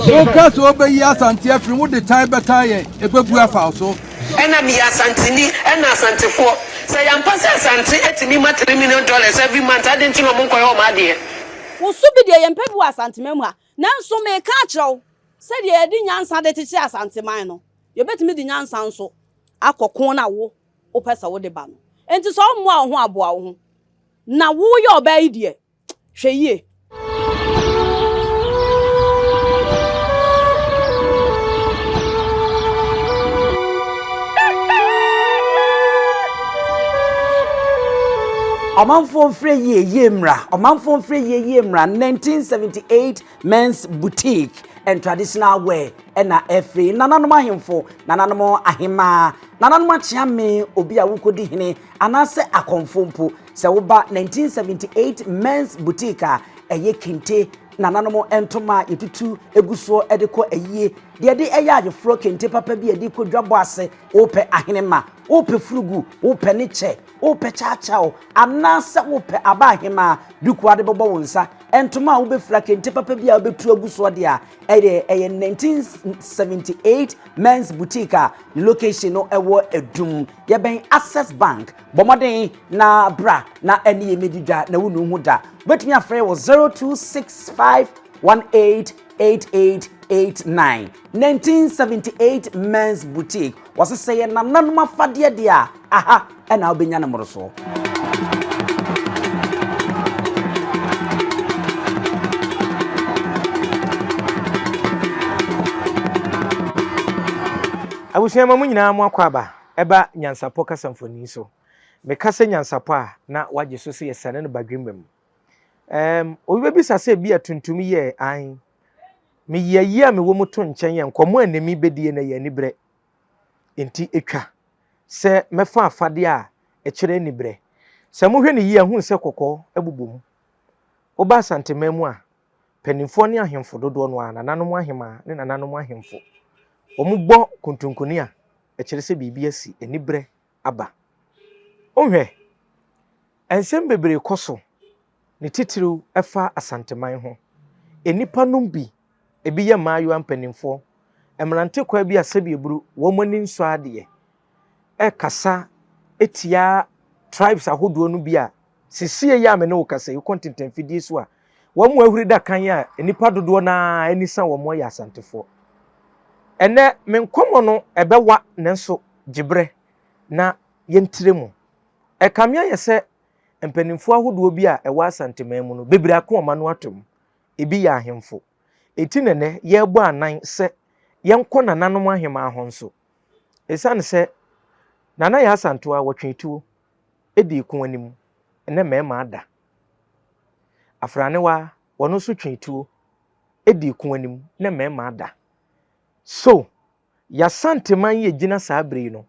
Woka sɛ wobɛyi Asante afiri mu, wode tan bɛtan yɛn, ɛbɛbu afa wo so. Ɛna meyɛ Asanteni ɛna Asantefoɔ. Sɛ ɛyɛ ampa sɛ Asante tumi ma $3 million every month adɛn nti na ɔmo nkɔyɛ ɔmo adeɛ? Wo so bi deɛ yɛmpɛ bi wɔ Asanteman mu ha. Nanso mereka akyerɛ wo, sɛdeɛ yɛde nyansa de kyekyere Asanteman no, yɛbɛtumi de nyansa nso akɔ ko no a wo wopɛ sɛ wode ba no. Enti sɛ wommoa wo ho a, boa wo ho. Na woyɛ ɔbaa yi deɛ, hwɛ yie. Ɔmanfoɔ mfrɛ yie yie mmra Ɔmanfoɔ mfrɛ yie yie mmra 1978 Men's Boutique and Traditional Wear ɛna ɛfiri nananom ahemfo nananom ahemaa nananom akyeame obi a wokɔdi hene anaasɛ akɔmfo mpo Sɛ woba 1978 Men's Boutique a, ɛyɛ kente, nananom ntoma a yɛtutu gu soɔ de kɔ ayie, deɛ yɛde yɛ ayeforɔ, kente papa bi a yɛde kɔ dwabɔ ase, wopɛ ahenema, wopɛ furugu, wopɛ ne kyɛ, wopɛ kyawkyaw, anaasɛ wopɛ aba ahemaa, duku a wode bɛbɔ wo nsa, ntoma a wobɛfira, kente papa bi a wobɛtu agu soɔ deɛ a, ɛdeɛ ɛyɛ 1978 Men's Boutique a ne location no wɔ Adum. Yɛbɛn Access Bank. Bɔ mmɔden na bra na ɛne yɛn mmɛdi dwa na wonnu ho da. Wobɛtumi afrɛ wɔ 0265188889. 1978 Men's Boutique. Wɔse sɛ yɛ nananom afadeɛ deɛ a, aha ɛna wobɛnya no mmorosoɔ. Abusua ma mo nyinaa mo akɔ aba. Ɛba nyansapɔ kasamfonin so. Meka sɛ nyansapɔ a, na wagye so sɛ yɛsane no badwemma mu. Ɛɛm, obi bɛbisa sɛ ebia tuntum yɛ ae. Meyi ayi a mewɔ mu to nkyɛn a, nkɔmmɔ a ɛne me bɛdie no yɛ aniberɛ. Enti ɛtwa sɛ mɛfa afadeɛ a ɛkyerɛ aniberɛ. Sɛ mohwɛ no yie a, hunu sɛ kɔkɔɔ bobɔ mu. Woba Asanteman mu a, Mpanimfoɔ ne ahemfo dodoɔ no ara, nananom ahemaa ne nananom ahemfo, wɔbɔ kontonkoni a, ɛkyerɛ sɛ biribi asi, aniberɛ aba. Wohwɛ, nsɛm bebree kɔ so, ne titiriw ɛfa Asanteman ho. Nnipa nom bi, ebi yɛ mmaayewa mpanimfoɔ, mmerantekwaa bi a sɛbi aburu, wɔn ani nsɔ adeɛ, ɛkasa tia tribes ahodoɔ no bi a Sesie yi a me ne wo kasa yi, wokɔ ntentanfidie so a, wɔn mu ahuri da kan a nnipa dodoɔ no ara ani sa wɔn yɛ Asantefoɔ. Ɛnnɛ, me nkɔmmɔ no ɛbɛwa nanso gye berɛ na yɛntire mu. Ɛkame ayɛ sɛ mpanimfoɔ ahodoɔ bi a ɛwɔ Asanteman mu no, bebree ako wɔn ano atom. Ebi yɛ ahemfo. Enti na ɛnnɛ yɛrebɔ anan sɛ yɛnkɔ nananom ahemaa hɔ nso. Ɛsiane sɛ Nana Yaa Asantewaa wɔtwe tuo dii ko anim ne mmarima ada. Afranewa, wɔn nso twee tuo dii ko anim ne mmarima ada. So Y'Asanteman yi gyina saa bere yi no,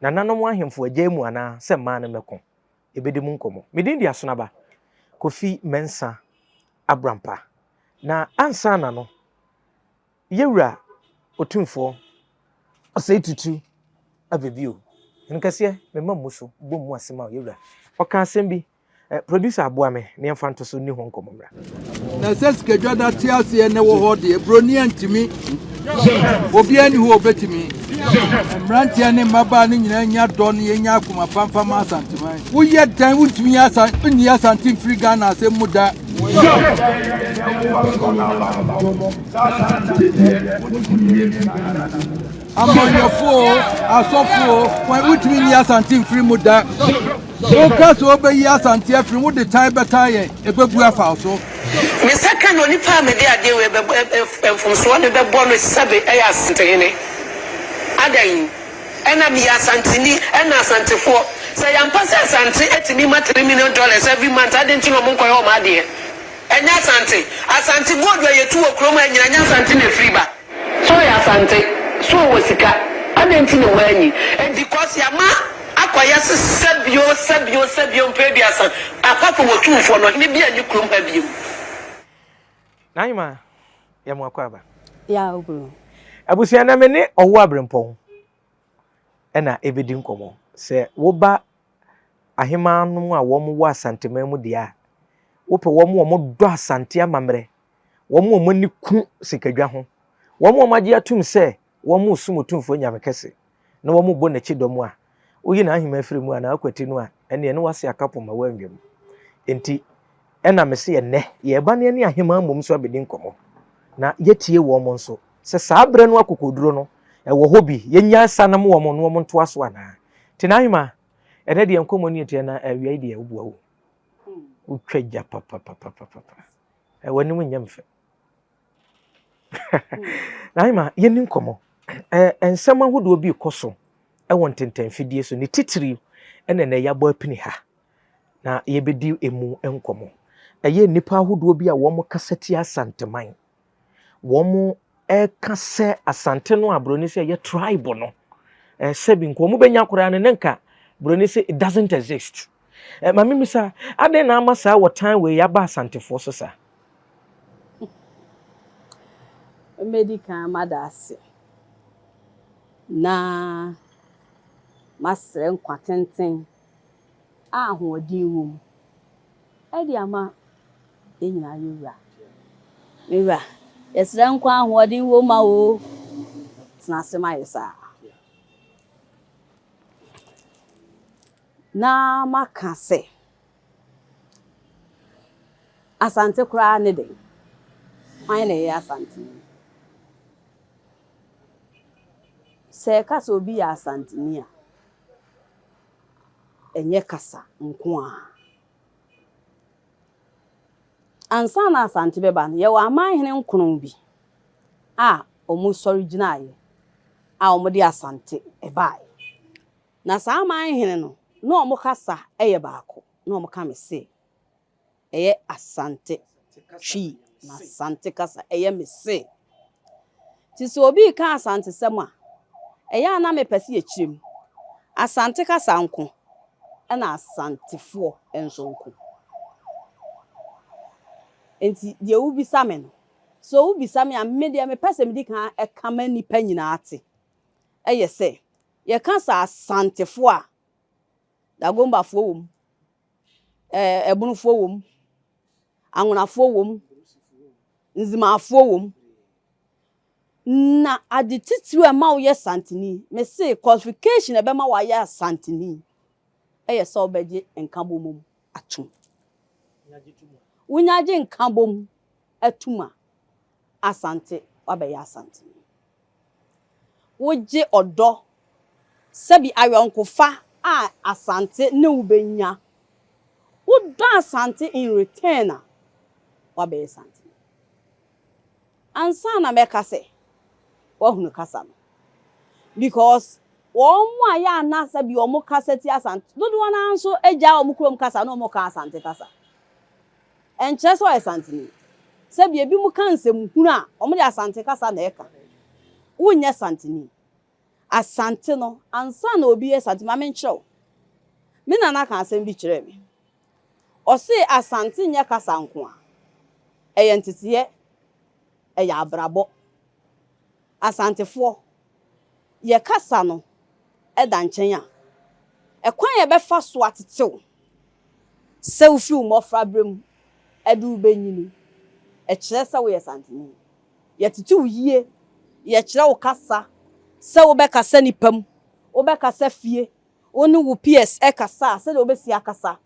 nananom ahemfo agyae mu anaa sɛ mmaa no mmɛko? Yɛbɛdi mu nkɔmmɔ. Me din de Asonaba Kofi Mensah Abrampa. Na ansa na no, Yɛwura Otumfoɔ Osei Tutu aba bio. Hene kɛseɛ, me mma mmu so, bɔ mmu ase ma wo, yɛwura. Ɔka asɛm bi, eh, producer aboa me na yɛmfa nto so nni ho nkɔmmɔ mmra. Na sɛ sikadwada te aseɛ ne wɔ hɔ deɛ, buroni antumi. Obiara nni hɔ a obetumi. Mmeranteɛ ne mmabaa no nyinaa nya dɔ ne yɛnya akoma pa mfa ma Asanteman. Woyɛ dɛn wontumi nyi Asante mfiri Ghana asɛm mu da. Amanyɔfoɔ o, asɔfoɔ o, wɔn wotumi nyi Asante mfiri mu da. Woka sɛ wobɛyi Asante afiri mu, wode tan bɛtan yɛn, ɛbɛbu afa wo so. Me nsa ka no, onipa a mede adeɛ wei bɛbɔ, mfomsoɔ no bɛbɔ no sɛbe ɛyɛ Asantehene. Adɛn? Ɛna meyɛ Asanteni, ɛna Asantefoɔ. Sɛ ɛyɛ ampa sɛ Asante tumi ma $3 million every month, adɛn nti na wɔn nkɔyɛ wɔn adeɛ? Ɛnyɛ Asante. Asante gold a yɛtu wɔ kurom ha nyinaa, ɛnyɛ Asante na ɛfiri ba. Sɛ ɔyɛ Asante, sɛ ɔwɔ sika, adɛn nti na wanyi? Because yɛama akɔyɛ se sɛbio, sɛbio, sɛbio mprɛ aduasa, apart from Otumfoɔ no, ɔhene biara nni kurom ha biom. Nahima, yɛ mo akwaaba. Ya okunu. Abusua na me ne Ɔwo Abrempɔn na ɛbɛdi nkɔmmɔ. Sɛ woba ahemaa nom a wɔn wɔ Asanteman mu deɛ a, wopɛ wɔn a wɔdɔ Asante amammerɛ, wɔn a wɔn ani ku sikadwa ho. Wɔn a wɔagye atum sɛ wɔresom Otumfoɔ Nyame kɛse na wɔrebɔ n'akyi dɔm a, woyi n'ahemman firi mu anaa wokwati no a, ɛnneɛ ne wase aka po ma woanwam. Enti, ɛna mese ɛnnɛ, yɛreba na yɛne ahemman mmom nso abɛdi nkɔmmɔ, na yɛatie wɔn nso, sɛ saa berɛ no akokoɔduro no, ɛwɔ hɔ bi, yɛnnya nsa no ma wɔn na wɔn ntoa so anaa. Nti n'ahemmaa, ɛnnɛ deɛ nkɔmmɔ no yɛtia na awia yi deɛ wobua wo. Wotwa gya papapapapapa. W'anim nyɛ me fɛ. Naima, yɛnni nkɔmmɔ. Nsɛm ahodoɔ bi rekɔ so wɔ ntentanfidie so, ne titiriw ɛna ɛnɛ yɛabɔ apini ha na yɛbɛdi emu nkɔmmɔ. Ɛyɛ nnipa ahodoɔ bi a wɔkasa tia Asanteman. Wɔka sɛ Asante no a Buroni sɛ ɛyɛ tribe no, sɛbi nka wɔbɛnya koraa no, ne nka Buroni sɛ it doesn't exist. Ma memisa, adɛn na ama saa wɔtan wei aba Asantefoɔ so saa? Mɛdi kan mada ase na masrɛ nkwa tenten a ahoɔden wɔ mu de ama yɛn nyinaa yɛn wura. Me wura, yɛsrɛ nkwa a ahoɔden wɔ mu ma wo o, tena ase ma yɛ saa. Na maka sɛ. Asante koraa ne dɛn? Hwan na ɛyɛ Asanteni? Sɛ yɛka sɛ obi yɛ Asanteni a, ɛnyɛ kasa nko ara. Ansa na Asante bɛba no, yɛwɔ amanhene nkron bi a wɔsɔre gyinaeɛ a wɔde Asante baeɛ. Na saa amanhene no, na wɔn kasa yɛ baako, na wɔka me se ɛyɛ Asante Twi, na Asante kasa ɛyɛ me se. Nti sɛ obi reka Asantesɛm a, ɛyɛ a na mepɛ sɛ yɛkyerɛ mu. Asante kasa nko, ɛna Asantefoɔ nso nko. Nti deɛ wobisa me no, sɛ wobisa me a, me deɛ mepɛ sɛ medi kan ka ma nnipa nyinaa te, ɛyɛ sɛ, Yɛka sɛ Asantefoɔ a, Dagombafoɔ wɔ mu, ɛɛ Ɛbonofoɔ wɔ mu, Anwonafoɔ wɔ mu, Nzimafoɔ wɔ mu. Na ade titiriw a ɛma woyɛ Santeni, mese qualification a ɛbɛma woayɛ Asanteni yɛ sɛ wobɛgye nkabom atom. Wonya gye nkabom atum a, Asante, woabɛyɛ Asanteni. Wogye ɔdɔ, sɛbi ayɔnkofa a Asante ne wo bɛnya. Wodɔ Asante in return a, woabɛyɛ Santeni. Ansa na mɛka sɛ woahunu kasa no, because wɔn a yɛ a na sɛbi wɔn kasa tia Asante, dodoɔ no ara nso agyaa wɔn kurom kasa na wɔka Asante kasa. Ɛnkyerɛ sɛ ɔyɛ Santeni. Sɛbi ebinom ka nsɛm hunu a, wɔde Asante kasa na ɛka. Wonyɛ Santeni. Asante no, ansa na obi yɛ Santeni, ma menkyerɛ wo. Me nana kaa asɛm bi kyerɛɛ me. Ɔse Asante nyɛ kasa nko a, ɛyɛ nteteɛ, ɛyɛ abrabɔ. Asantefoɔ, yɛ kasa no da nkyɛn a, ɛkwan a yɛbɛfa so atete wo sɛ wufi wo mmofraberɛ mu de wo bɛnyini, ɛkyerɛ sɛ woyɛ Santeni. Yɛtete wo yie, yɛkyerɛ wo kasa, sɛ wobɛkasa nnipa mu, wobɛkasa fie, wo ne wo peers kasa a, sɛdeɛ wobɛsi akasa.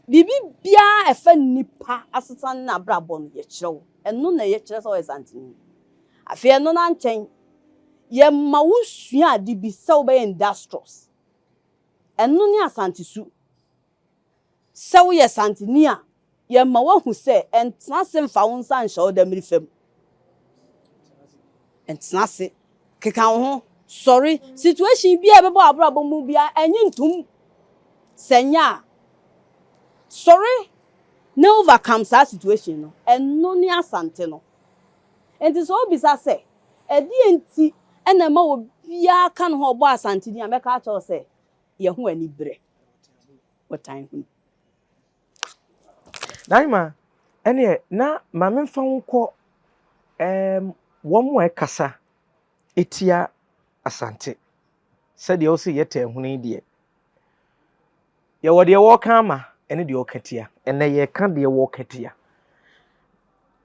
Biribi biara a ɛfa nnipa asetena ne n'abrabɔ no, yɛkyerɛ wo. Ɛno na ɛyɛ kyerɛ sɛ woyɛ Santeni. Afei ɛno na nkyɛn, yɛma wosua ade bi sɛ wobɛyɛ industrious. Ɛno ne Asante su. Sɛ woyɛ Santeni a, yɛma woahu sɛ ɛntena ase mfa wo nsa nhyɛ wo dammiri fam. Ɛntena ase. Keka wo ho. Sɔre. Situation biara a ɛbɛba w'abrabɔ mu biara, ɛnye ntom. Sɛ ɛnyɛ a, sɔre na overcome saa situation no. Ɛno ne Asante no. Enti sɛ wobisa sɛ, ɛdeɛn nti na ɛma obiara ka ne ho a ɔbɔ Asante din a, mɛka akyerɛ wo sɛ, yɛn ho aniberɛ. Ɔtan hunu. Naima, ɛneɛ na ma memfa wo nkɔ ɛɛm wɔn a ɛkasa etia Asante sɛdeɛ wose yɛtaa hunu yi deɛ, yɛwɔ deɛ wɔreka ama ɛne deɛ wɔka tia. Ɛnɛ yɛreka deɛ wɔreka tia.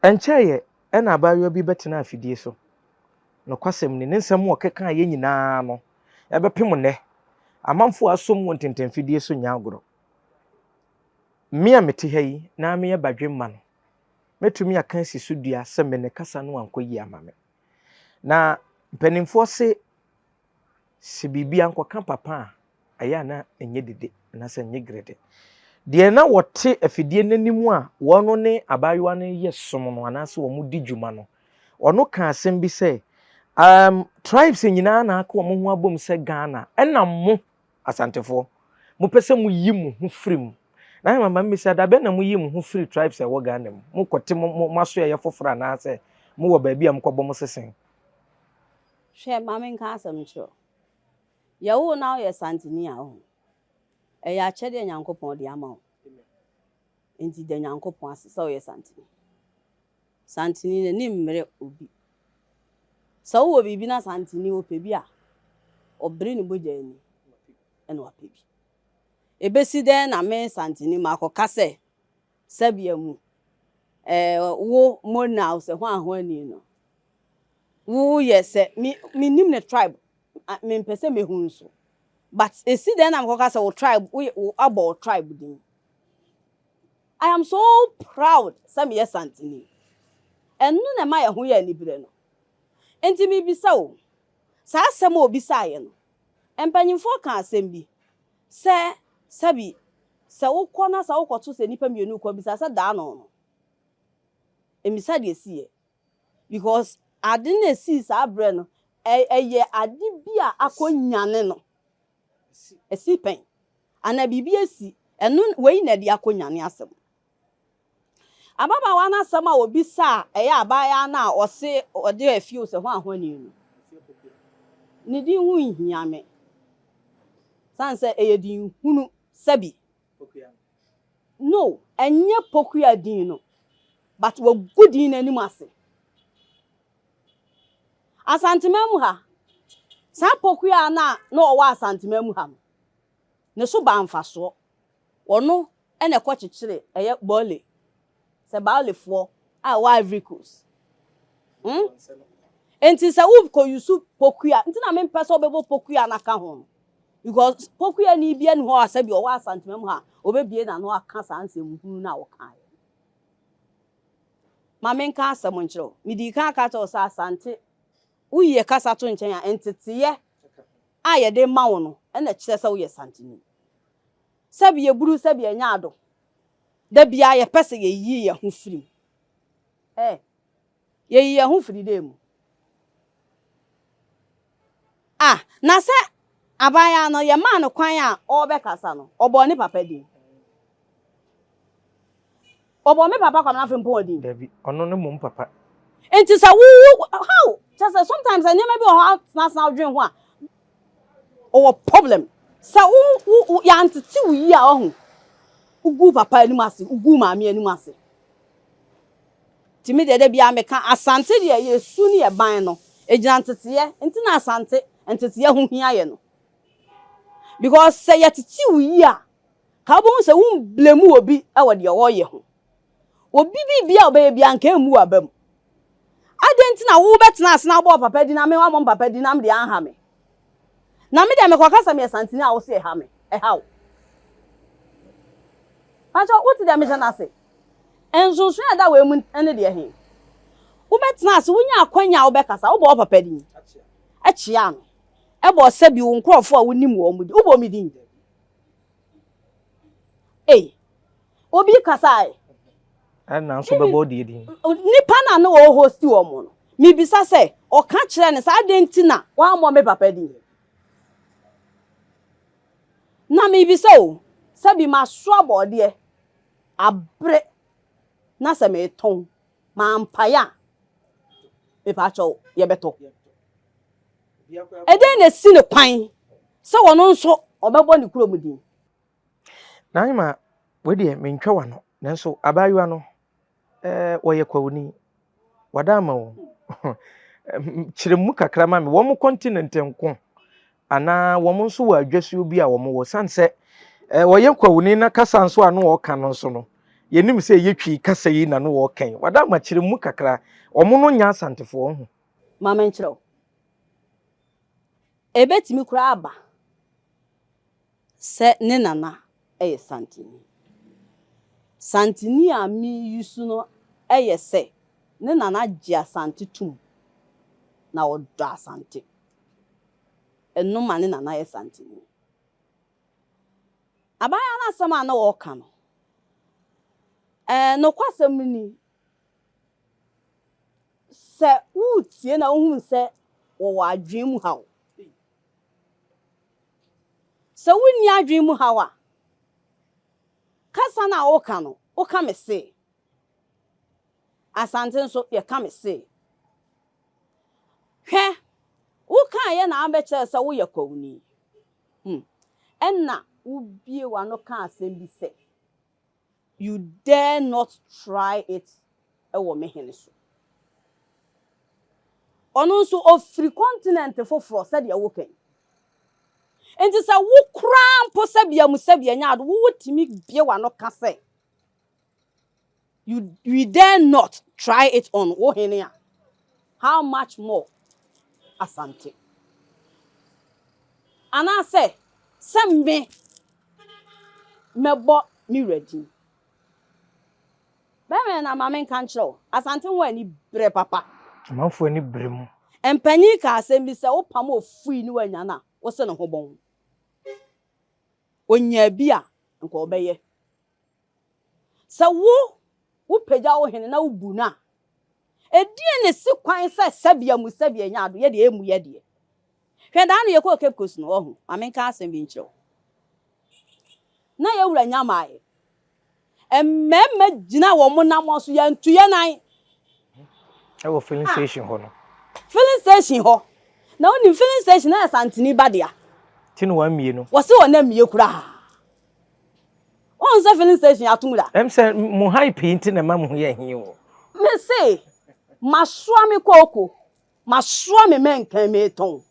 Ɛnkyɛeɛ ɛna abaayewa bi bɛtenaa afidie so. Nokwasɛm ni, ne nsɛm a ɔkekaeɛ nyinaa no, ɛbɛpem nnɛ, amanfoɔ a asom wɔ ntentanfidie so nyɛ agorɔ. Me a mete ha yi na meyɛ badwemma no, mɛtumi aka asi so dua sɛ me ne kasa no ankɔ yie ama me. Na mpanimfoɔ se, sɛ biribi ankɔka papa a, ɛyɛ a na ɛnyɛ dede anaasɛ ɛnyɛ gerede. Deɛ na wɔte afidie no anim a wɔn ne abaayewa no yɛ som no anaasɛ wɔn di dwuma no, ɔno ka asɛm bi sɛ, um, tribes nyinaa na aka wɔn ho abom sɛ Ghana, ɛna mo Asantefoɔ, mopɛ sɛ moyi mo ho firi mu. Na mama mmisa, da bɛn na moyi mo ho firi tribes a ɛwɔ Ghana mu? Mokɔte mo, mo, mo asoɛeɛ foforɔ anaasɛ mowɔ baabi a mokɔbɔ mo sesen? Hwɛ, ma menka asɛm nkyerɛ wo. Yɛwoo wo na woyɛ Santeni a, wohu, ɛyɛ akyɛdeɛ a Nyankopɔn de ama wo. Enti da Nyankopɔn ase sɛ woyɛ Santeni. Santini n'ani mmere obi. Sɛ wowɔ biribi na Santini ɔpɛ bi a, ɔbere ne mogya ani na wapɛ bi. Ɛbɛsi dɛn na me Santini makɔka sɛ sɛbea mu ɛɛ wo Mona sɛ hwan hwan ni no, woyɛ sɛ me mennim ne tribe, mempɛ sɛ mehu nso. But ɛsi dɛn na mekɔka sɛ wo tribe, woyɛ wo abɔ wo tribe din? I am so proud sɛ meyɛ Santini. Ɛno na ɛma yɛn ho yɛ anibere no. Enti mebisa o, saa asɛm a obisaeɛ no, mpanyimfoɔ ka asɛm bi sɛ, sɛbi, sɛ wokɔ na sɛ wokɔto sɛ nnipa mmienu rekɔ a, bisa sɛ daano no. Mmisa deɛ ɛsiiɛ. Because ade no a ɛsii saa berɛ no, ɛyɛ ade bi a akɔnyane no. Ɛsi pɛn anaa biribi asi, ɛno wei na ɛde akɔnyane asɛm. Ababaawa no asɛm a ɔbisa a ɛyɛ abaayaa no a ɔse ɔde afie o sɛ hwan hɔni no, ne din ho nhia me. Sane sɛ ɛyɛ din hunu sɛbi. No, ɛnyɛ Pokuya din no, but wagu din no anim ase. Asanteman mu ha, saa Pokuya no a na ɔwɔ Asanteman mu ha no, ne so baa mfasoɔ. Ɔno na ɛkɔ kyekyere ɛyɛ Bole, sɛ Baolefoɔ a ɛwɔ Ivory Coast. Hmm? Enti sɛ wokɔ yusu Pokuya, nti na mempɛ sɛ wobɛbɔ Pokuya no aka ho no. Because Pokuya ni bi ani hɔ a sɛbi ɔwɔ Asanteman mu ha a, ɔbɛbie n'ano aka saa nsɛm hunu no a wɔkaeɛ. Ma menka asɛm nkyerɛ wo. Medii kan ka kyerɛ wo sɛ Asante, woyi yɛ kasa to nkyɛn a, nteteeɛ a yɛde ma wo no na ɛkyerɛ sɛ woyɛ Santeni. Sɛbi yɛburu, sɛbi yɛnyɛ ado. Da biara yɛpɛ sɛ yɛyi yɛn ho firi mu. Ɛ, yɛyi yɛn ho firi dɛn mu? Ah, na sɛ abaayaa no, yɛmaa no kwan a ɔrebɛkasa no, ɔbɔɔ ne papa din. Ɔbɔ me papa Kwabena Frimpong din. Dabi, ɔno ne mom papa. Nti sɛ wo wo how kyɛ sɛ sometimes nneɛma bi wɔ hɔ atena ase na wodwen ho a ɔwɔ problem. Sɛ wo wo yɛantete wo yie a ɔho wogu papa anim ase wogu maame anim ase. Nti me deɛ da biara meka Asante deɛ yɛ su ne yɛ ban no ɛgyina nteteɛ nti na Asante nteteɛ ho hia yɛ no because sɛ yɛtete wo yie a Ka wobɛhu sɛ wo mblame obi wɔ deɛ ɔreyɛ ho. Obi biribi a ɔbɛyɛ biara nka ɛmmu w'aba mu. Adɛn nti na wobɛtena ase na wobɔ wo papa din na me woammɔ me papa din na me deɛ anha me? Na me deɛ mekɔka sɛ meyɛ Santini a wo se ɛha me, ɛha wo. Pakyɛ wote deɛ mehyɛ no ase? Nsonsonoe a ɛda wei mu ne deɛ he? Wobɛtena ase, wonya akwanya a wobɛkasa, wobɔ wo papa din, kyea no, ɛbɔ sɛbi wo nkurɔfoɔ a wonim wɔn din, wobɔ me din. Ei, obi kasa ɛ. Ɛna nso bɛbɔ deɛ din. Nipa na ne wɔ hosti wɔn no. Mibisa sɛ, ɔka kyerɛ ne sɛ adɛn nti na wammɔ me papa din? Na mibisa o, sɛbi masoa bɔɔdeɛ abere na sɛ metɔn, mampae a, mepaakyɛw yɛbɛtɔ. Ɛdɛn na esi no kwan sɛ ɔno nso ɔbɛbɔ ne kurom din? Naima, wei deɛ mentwa w'ano, nanso abaayewa no, eh, wɔyɛ kwawuni. Wada ama o. Kyerɛ mu kakra ma me, wɔn continent nko anaa wɔn nso wɔ adwasuo bi a wɔn wɔ? Sane sɛ eh, wɔyɛ kwawuni na kasa nso a no wɔka no nso no, yɛnim sɛ ɛyɛ Twi kasa yi na no wɔka yi. Wada ama kyerɛ mu kakra, wɔn no nyɛ Asantefoɔ ho. Ma menkyerɛ wo. Ɛbɛtumi koraa aba sɛ ne nana yɛ Santini. Santini a me use no yɛ sɛ ne nana gye Asante tom na ɔdɔ Asante. Ɛno ma ne nana yɛ Santini. Abaayewa no asɛm a na ɔreka no, ɛɛ nokwasɛm ni, sɛ woretie na wohunu sɛ wɔwɔ adwene mu haw. Sɛ wonni adwene mu haw a, kasa no a woka no, woka me se. Asante nso, yɛka me se. Hwɛ, wokaeɛ na abɛkyerɛ sɛ woyɛ kwawuni. Hmm. Ɛnna wobue w'ano kaa asɛm bi sɛ, You dare not try it wɔ me hene so. Ɔno nso ɔfiri continent foforɔ sɛdeɛ woka yi. Nti sɛ wo koraa mpo sɛbea mu sɛbea nya ade, wo wotumi bue w'ano ka sɛ, You you dare not try it on wo hene a, how much more Asante? Anaasɛ sɛ me mɛbɔ me wura din. Bɛrima na ma menka nkyerɛ wo, Asante ho ani brɛ papa. Amanfoɔ ani brɛ mu. Mpanyin ka asɛm bi sɛ wopam ofui ne woanya no a, wo se ne ho bɔn. Onyaa bi a, nka ɔbɛyɛ. Sɛ wo, wopagya wo hene na wobu no a, ɛdeɛn na ɛsi kwan sɛ sɛbea mu sɛbea nya ado, yɛ deɛ ɛmmu yɛ deɛ? Hwɛ, daa no yɛkɔɔ Cape Coast no, wahu, ma menka asɛm bi nkyerɛ wo. Na yɛn wura nya maaeɛ. Mmarima gyina wɔn namɔn so, yɛntu yɛn nan. Ɛwɔ filling station hɔ no. Filling station hɔ. Na wonim filling station na yɛ Santini ba dea. Ti no wɔammie no. Wɔse wɔn ammie koraa. Wohu sɛ filling station ato mu da? Ɛm sɛ mo hype yi nti na ɛma mo ho yɛ he o. Me se, masoa me kooko, masoa me mɛnkan meetɔn.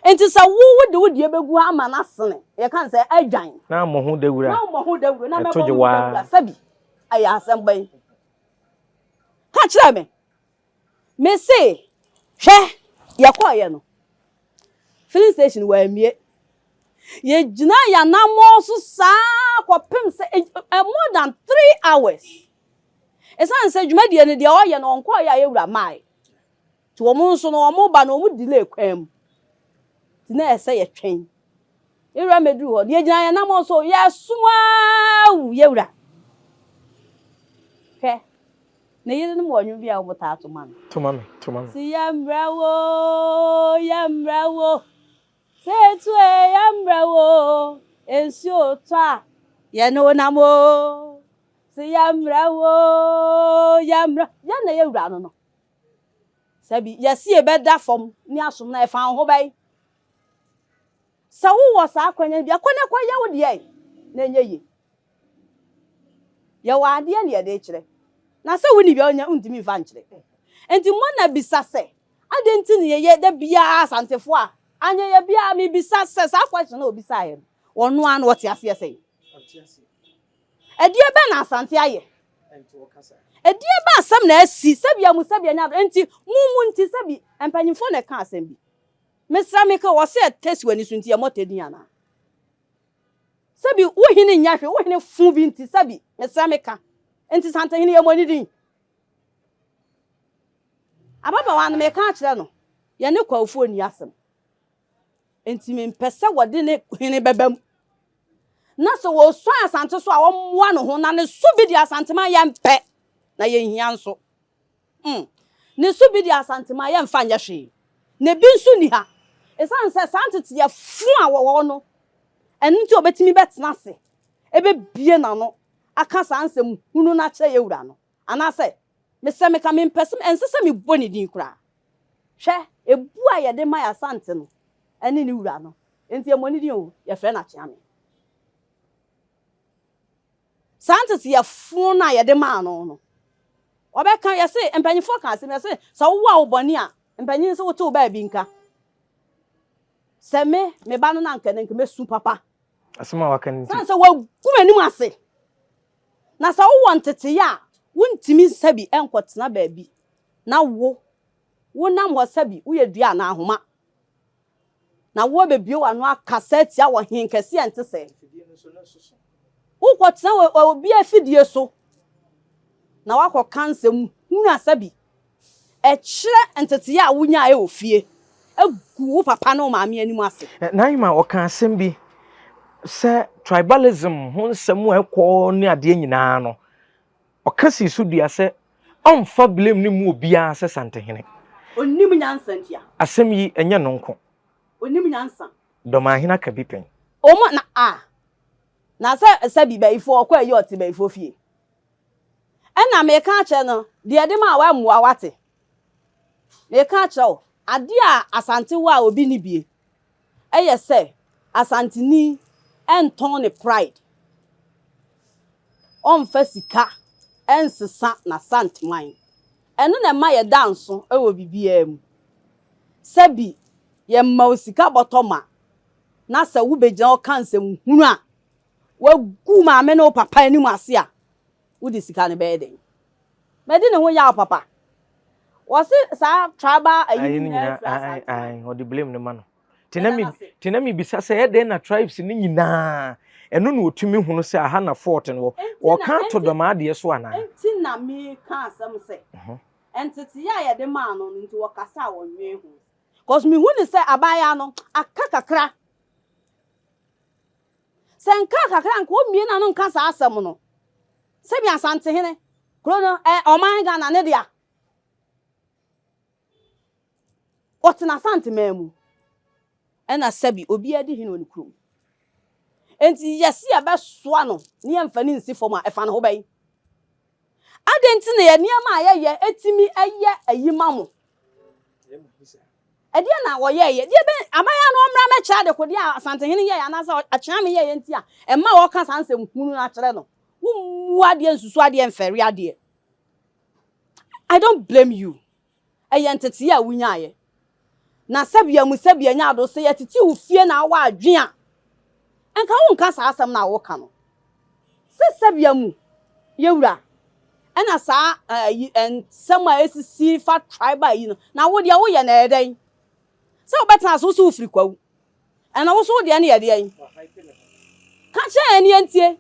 Nti sɛ wo wode wo deɛ bɛgu ha ama no asene, yɛka no sɛ adwan. Na mmɔ ho dawura. Na mmɔ ho dawuro, na Ɛto mɛbɔ gye ho waa. dawura, sɛbi ɛyɛ asɛm bɛn? Ka kyerɛ me. Me se, hwɛ, yɛkɔeɛ no, filling station wɔammie. Yɛgyinaa yɛn anammɔn so saa kɔpem sɛ more than 3 hours. Ɛsiane sɛ dwumadie no deɛ ɔyɛ no ɔnkɔɔyɛ a yɛwura mae. Nti wɔn nso no wɔn ba no wɔn delay kwan mu. Nti na ɛsɛ yɛtwɛn. Yɛwura mɛduru hɔ no yɛgyina yɛn anammɔn so yɛsom awu yɛwura. Hwɛ, ne yerenom wɔ nnwom bi a wɔtaa to ma no. To ma me, to ma me. Si yɛmmerɛ wo, yɛmmerɛ wo. Sɛ etu e yɛmmerɛ wo, nsuo tɔ a yɛne wo nam o. Si yɛmmerɛ wo, yɛmmerɛ. Yɛn na yɛwura no no. Sɛbi yɛsi yɛbɛda fam ne asom na ɛfa wo ho bɛn. Sɛ wowɔ saa akwannya bi a, kɔ na kɔyɛ wo deɛ na ɛnyɛ yie. Yɛwɔ adeɛ na yɛde kyerɛ. Na sɛ wonni bi a wonya wontumi mfa nkyerɛ. Nti mo na bisa sɛ, adɛn nti na yɛyɛ da biara Asantefoɔ a, anyɛ yɛ biara mebisa sɛ saa question na obisaeɛ no, ɔno ara na ɔte aseɛ sɛn? Ɛdeɛ bɛn na Asante ayɛ? Ɛdeɛ bɛn asɛm na asi? Sɛbi amu sɛbi anya nti mo mu nti sɛbi mpanyinfoɔ na ɛka asɛm bi. Mesrɛ me ka wɔ sɛ ɛtɛ si w'ani so nti yɛmmɔ tɛ din anaa? Sɛbi wo hene nyɛ hwee, wo hene fo bi nti sɛbi mesrɛ me ka. Nti Santehene yɛmmɔ ne din. Ababaawa no meka akyerɛ no, yɛne Kwawofoɔ nni asɛm. Nti mempɛ sɛ wɔde ne hene bɛba mu. Na sɛ wɔsuan Asante so a wɔmmoa ne ho na ne so bi de Asantema yɛmpɛ na yɛnhia nso. Ne so bi de Asantema yɛmfa nyɛ hwee. Na ebi nso nni ha. Ɛsiane sɛ saa nteteyɛ fo a wɔwɔ no, ɛno nti wɔbɛtumi bɛtena ase ɛbɛbie n'ano aka saa nsɛm hunu no akyerɛ yɛn wura no. Anaasɛ, mesɛ meka mempɛ sɛ ɛnsɛ sɛ mebɔ ne din koraa. Hwɛ, ebu a yɛde ma yɛ Asante no ɛne ne wura no, nti yɛmmɔ ne din o, yɛfrɛ no Akyeame. Saa nteteyɛ fo no a yɛde maa no no, wɔbɛka, yɛse, mpanyinfoɔ ka asɛm, yɛse, sɛ wowɔ a wo bɔne a, mpanyin sɛ wote wo baabi nka. Sɛ me, me ba no na anka no, nka mɛsu papa. Asɛm a waka no nti. Sane sɛ wagu m'anim ase. Na sɛ wowɔ nteteyɛ a, wontumi sɛbi nkɔtena baabi na wo, wonam hɔ sɛbi woyɛ dua anaa ahoma. Na woabɛbue w'ano akasa atia ɔhen kɛseɛ a ɛnte sɛɛ. Wokɔtena wɔ obi afidie so na woakɔka nsɛm hunu asa bi. Ɛkyerɛ nteteeɛ a wonyaeɛ wɔ fie agu wo papa ne wo maame anim ase. Naima ɔka asɛm bi sɛ tribalism ho nsɛm a ɛkɔ ne adeɛ nyinaa no, ɔka sii so dua sɛ ɔmfa blame no mmu obiara sɛ Santehene. Ɔnnim nyansa ntia. Asɛm yi, ɛnyɛ no nko. Ɔnnim nyansa. Dɔmahene aka bi pɛn. Ɔmo na a na sɛ sɛbi bayifoɔ ɔkɔ ayi ɔte bayifoɔ fie. Ɛna meka akyerɛ no deɛ ɛde maa wo ɛmmoa wate. Meka akyerɛ wo adeɛ a Asante wɔ a obi nni bie ɛyɛ sɛ Asanteni ɛntɔn ne pride. Ɔmfa sika ɛnsesa n'Asanteman. Ɛno na ɛma yɛda nso ɛwɔ biribiara mu. Sɛbi yɛma wo sika bɔtɔ ma na sɛ wobɛgyina hɔ ka nsɛm hunu a Wagu wo maame ne wo papa anim ase a, wode sika no bɛyɛ dɛn? Madi ne ho yaw papa. Wɔse saa tribal ayi no nyinaa firi Asante man. Ɔde blame no ma no. Te na mebisa sɛ ɛdɛn na tribes no nyinaa ɛno na ɔtumi hunu sɛ aha na fault no wɔ. Wɔka ato dɔm adeɛ so anaa? Nti na meka asɛm sɛ nteteeɛ a yɛde maa no no nti wɔkasa a wɔnnwen ho. Cause mehu no sɛ abaayewa no aka kakra. Sɛ nkaa kakra a nka ɔmmue n'ano nka saa asɛm no. Sɛbi Asantehene, kuro no, ɛ, ɔman Ghana ne dea. Ɔtena Asanteman mu. Ɛna sɛbi obiara di hene wɔ ne kurom. Enti yɛse yɛbɛsoa no na yɛmfa no nsi fam a, ɛfa ne ho bɛn? Adɛn nti na yɛn nneɛma a yɛyɛ tumi yɛ ayi ma mo? Ɛdeɛn na wɔyɛeɛ? Deɛ bɛn, aban a na ɔmmra mmɛkyerɛ adekodeɛ a Asantehene yɛeɛ anaasɛ Akyeame yɛeɛ nti a ɛma wɔka saa nsɛm hunu no akyerɛ no? Wommu adeɛ nsusu adeɛ mfɛre adeɛ. I don't blame you. Ɛyɛ nteteeɛ a wonyaeɛ. Na sɛbea mu sɛbea nya ado, sɛ yɛtete wo fie na wowɔ adwene a, nka wonka saa asɛm no a woka no. Sɛ sɛbea mu yɛwura ɛna saa ayi nsɛm a esisi fa tribal yi no, na wo deɛ woyɛ no ɛyɛ dɛn? Sɛ wobɛtena ase wo so wofiri kwawu, ɛna wo so wo deɛ no yɛ deɛn? Ka kyerɛ yɛn na yɛntie.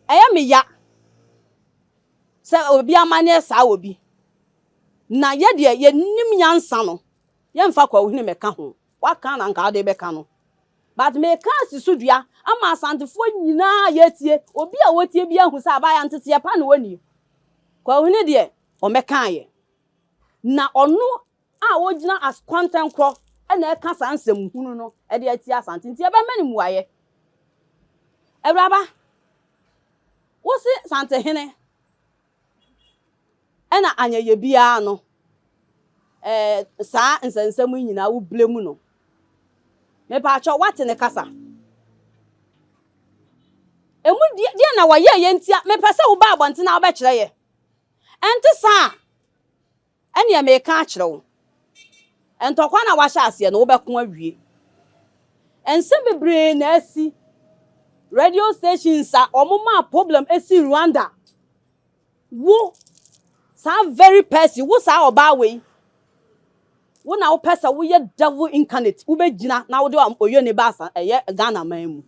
Ɛyɛ me ya sɛ obi amanneɛ saa wɔ bi. Na yɛ deɛ yɛnim nyansa no, yɛmfa Kwawuhene mmɛka ho. Waka na nka wode bɛka no. But meka asi so dua ama Asantefoɔ nyinaa a yɛtie, obi a ɔtie biara ahu sɛ abaayewa nteteɛ pa na ɔnni. Kwawuhene deɛ ɔmmɛkaeɛ. Na ɔno a ɔgyina as kɔntɛnkorɔ na ɛka saa nsɛm hunu no de atia Asante nti yɛbɛma no mmuaeɛ. Awuraba, wose Santehene Ɛna anyɛyɛ biara no, eh, saa nsɛnsɛm yi nyinaa wo blame no. Mepaakyɛw, woate ne kasa? Emu deɛ, deɛ na wɔyɛɛ yɛ ntia, mepɛ sɛ woba abɔnten na wobɛkyerɛ yɛ. Ɛnte saa a, ɛneɛ meka akyerɛ wo. Ntɔkwa no a wahyɛ aseɛ no, wobɛko awie. Nsɛm bebree na asi. Radio stations a wɔn maa problem esi Rwanda. Wo, saa very person, wo saa ɔbaa wei, wo na wopɛ sɛ woyɛ devil incarnate, wobɛgyina na wode oyone ba asa ɛyɛ Ghana man mu.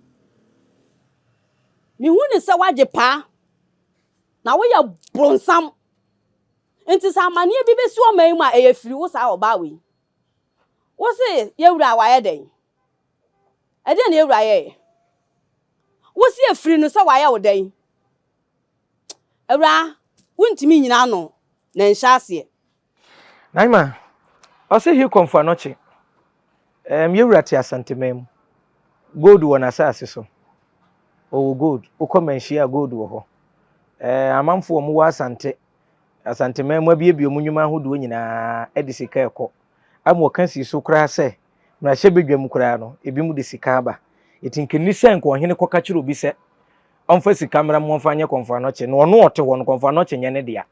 Mehu ne sɛ woagye paa, na woyɛ bronsam. Nti sɛ amaneɛ bi bɛsi ɔman yi mu a, ɛyɛ firi wo saa ɔbaa wei. Wo se yɛwura wayɛ dɛn? Ɛdeɛn na yɛwura yɛɛ? Wo se ɛfiri no sɛ wayɛ wo dɛn? Awuraa, wontumi nnyina ano na nhyɛ aseɛ. Naima, ɔse he kɔmfo anɔkye. Ɛɛm, yɛwura te Asanteman mu. Gold wɔ n'asase so. Ɔwɔ gold. Wokɔ Manhyia a, gold wɔ hɔ. Ɛɛ, amanfoɔ a wɔwɔ Asante, Asanteman mu abiebie wɔn nnwuma ahodoɔ nyinaa de sika ɛkɔ. Ama ɔka sii so koraa sɛ, mmarahyɛbadwam koraa no, ebinom de sika aba. Eti nka nni sɛ nka ɔhene kɔka kyerɛ obi sɛ ɔmfa sika mmra mu ɔmfa nyɛ kɔmfo anɔkye, na ɔno ɔte hɔ no, kɔmfo anɔkye nyɛ ne dea.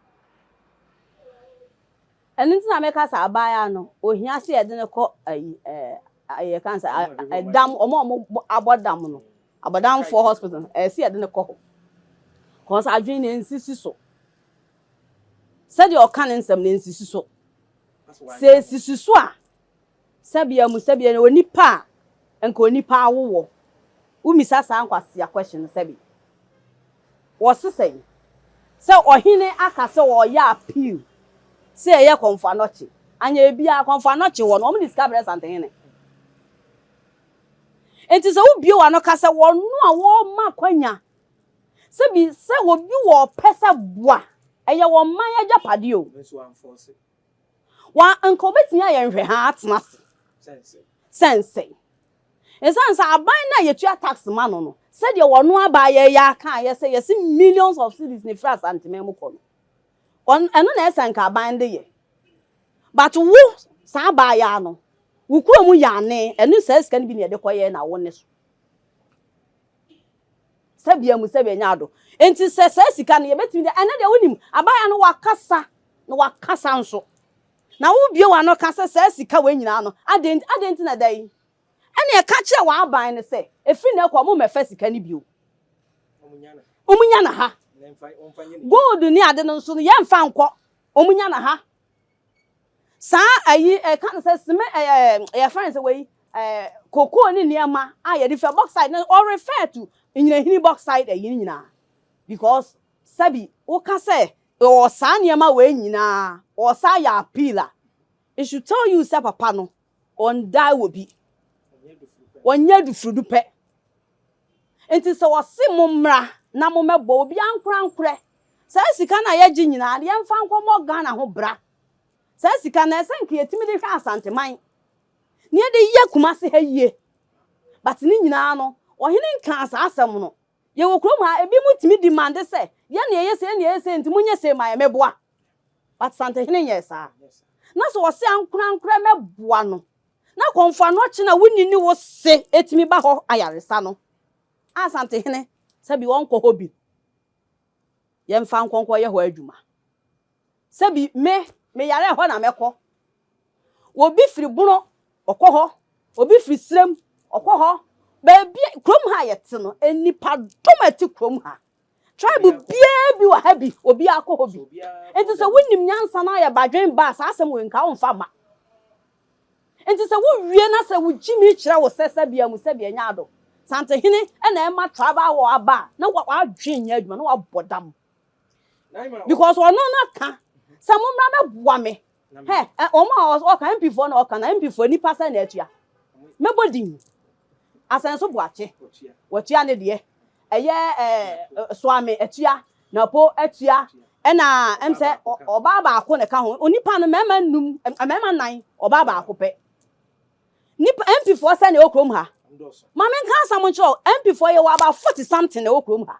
Ɛno nti na meka sɛ abaayewa no, ohia sɛ yɛde no kɔ ayi ɛɛ yɛka no sɛ ɛdam, wɔn a wɔn abɔ dam no, abɔdamfoɔ hospital no, ɛyɛ sɛ yɛde no kɔ hɔ. Cause adwene no nsisi so. Sɛdeɛ ɔka ne nsɛm no nsisi so. Sɛ esisi so a, sɛbea mu sɛbea no, onipa a. Nka onipa awowɔ. Womisa saa nkwasea question no sɛbe. Wɔse sɛn? Sɛ ɔhene aka sɛ ɔyɛ appeal sɛ ɛyɛ Kɔmfo Anɔkye. Anyɛ biaa Kɔmfo Anɔkye hɔ no wɔn de sika brɛ Santehene. Enti sɛ wobue w'ano ka sɛ wɔno a wɔma kwanya sɛ bi sɛ obi wɔ ɔpɛ sɛ boa, ɛyɛ wɔn man agyapadeɛ o. Wa nka obetumi ayɛ nhwɛhaa atena ase sɛ nsɛn. Esiane sɛ aban no a yɛtua tax ma no no, sɛdeɛ wɔn abaayɛ yɛ aka ayɛ sɛ yɛse millions of cedis na ɛfiri Asanteman mu kɔ no, wɔn ɛno na ɛsɛ nka aban de yɛ. But wo saa abaayaa no, wo kurom yɛ ane, ɛno saa sika no bi na yɛde kɔyɛ na wo ne so. Sɛbea mu sɛbea nya ado. Enti sɛ saa sika no yɛbɛtumi de, ɛnɛ deɛ wonim, abaayaa no wakasa na wakasa nso. Na wobue w'ano ka sɛ saa sika wei nyinaa no, adɛn adɛn nti na ɛda yi? Ɛnna ɛka kyerɛ w'aban no sɛ, ɛfiri nnɛ kɔ, mommɛfa sika no bio. Wɔnya no ha. Gold ne ade no nso no, yɛmfa nkɔ. Wɔnya no ha. Saa ayi, ɛka no sɛ cement, ɛɛ, yɛfrɛ no sɛ wei, ɛɛ, cocoa ne nneɛma a yɛde fɛ bauxite no, ɔrefer to nyinahini bauxite ayi no nyinaa. Because sɛbi woka sɛ Ɔwɔ saa nneɛma wei nyinaa ɔsan yɛ appeal a, it should tell you sɛ papa no ɔndae wɔ bi. Ɔnyɛ adufurudu pɛ. Nti sɛ ɔse mo mmra na mo mmɛbɔ obi ankorankorɛ, saa sika no a yɛgye nyinaa no yɛmfa nkɔmmɔ Ghana ho bra. Saa sika no ɛsɛ nka yɛtumi de hwɛ Asanteman na yɛde yɛ Kumasi ha yie. But ne nyinaa no ɔhene nkaa saa asɛm no. Yɛwɔ kurom ha, ebinom tumi demande sɛ, yɛn na yɛyɛ sei, yɛn na yɛyɛ sei, nti monyɛ sei ma yɛn, meboa. But Santehene nyɛɛ saa. Na sɛ ɔse ankorankorɛ mɛboa no, na Kɔmfo Anɔkye na wonni ne wo se etumi ba hɔ ayaresa no, a Santehene sɛbi ɔnkɔ hɔ bi, yɛmfa nkɔ nkɔyɛ hɔ adwuma. Sɛbi me, meyare a ɛhɔ na mɛkɔ. Obi firi Bono, ɔkɔ hɔ. Obi firi Sirem, ɔkɔ hɔ. Baabi, kurom ha a yɛte no, nnipadɔm a ɛte kurom ha. Tribe biara bi wɔ ha bi, obiara kɔ hɔ bi. Nti sɛ wonim nyansa na ayɛ badwen ba a, saa asɛm wei nka womfa mma. Nti sɛ wowie na sɛ wo gyimi kyerɛ wo sɛ sɛbea mu sɛbea nya ado, Santehene na ɛma tribal war aba a, na w'adwen nyɛ adwuma, na wabɔ dam. Because ɔno na ka sɛ mommra mɛboa me. Hɛ, wɔn a ɔka MP foɔ na ɔka na MP foɔ nipa sɛ na atua. Mɛbɔ din. Asɛnso Boakye, watua ne deɛ. Ɛyɛ ɛɛ Soame atua, Napo atua, ɛna ɛm sɛ ɔbaa baako na ɛka ho. Onipa no mmarima num, mmarima nnan, ɔbaa baako pɛ. Nipa MP foɔ sɛ na ɛwɔ kurom ha. Ma menka asɛm nkyerɛ wo, MP foɔ yɛwɔ about 40 something na ɛwɔ kurom ha.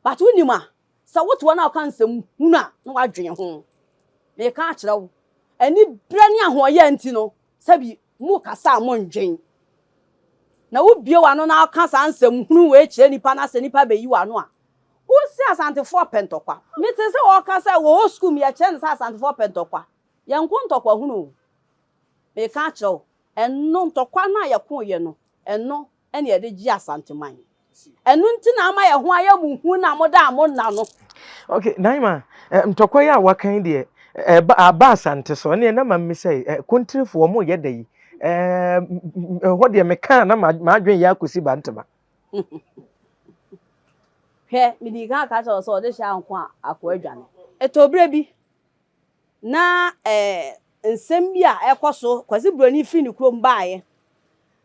But wonim a, sɛ wote hɔ na woka nsɛm hunu a, na woadwene ho. Meka akyerɛ wo, aniberɛ ne ahoɔyaa nti no, sɛbi mokasa a mondwen. Na wobue w'ano na woka saa nsɛm hunu wei kyerɛ nipa na sɛ nipa bɛyi w'ano a, wose Asantefoɔ pɛ ntɔkwa. Mete sɛ wɔka sɛ wɔ hɔ sukuu mu yɛkyerɛ no sɛ Asantefoɔ pɛ ntɔkwa. Yɛnko ntɔkwa hunu o. Meka akyerɛ wo, ɛno ntɔkwa no a yɛkoeɛ no, ɛno na yɛde gye Asanteman. Ɛno nti na ama yɛn ho ayɛ mo hu na moda a monna no. Okay, Naima, eh, ntɔkwa yi a waka yi deɛ, ɛba eh, aba Asante so, ɛneɛ na ma mmisa yi, eh, kontirefoɔ wɔn yɛ da yi, eh, ɛhɔ deɛ mekaa na m'adwene yɛ akɔsi Bantama. Hwɛ, mede kan aka kyerɛ wo sɛ ɔde hyɛ anko a akoa adwane. Ɛtɔ berɛ bi na eh, nsɛm bi a ɛkɔ so, Kwasi Broni firi ne kurom baeɛ,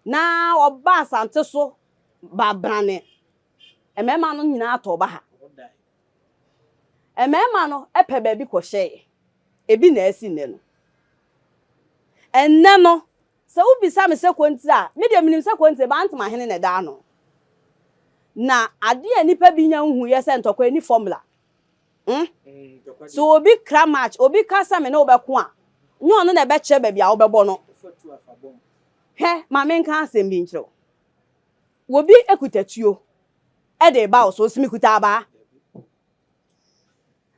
na ɔba Asante so ba brane. Mmarima no nyinaa tɔɔ ba ha. Mmarima no pɛ baabi kɔhyɛeɛ. Ebi na asi nnɛ no. Ɛnnɛ no, sɛ wobisa me sɛ kontire a, me deɛ menim sɛ kontire Bantama hene na ɛda ano. Na adeɛ a nnipa bi nya nhuiɛ sɛ ntɔkwa ɛni formula. Hmm? Sɛ obi kra match, obi ka sɛ me ne wo bɛko a, nyɛ ɔno na ɛbɛkyerɛ baabi a wobɛbɔ no. Hwɛ, ma menka asɛm bi nkyerɛ wo. Obi kuta tuo de reba wo so, ɔsi mekuta abaa.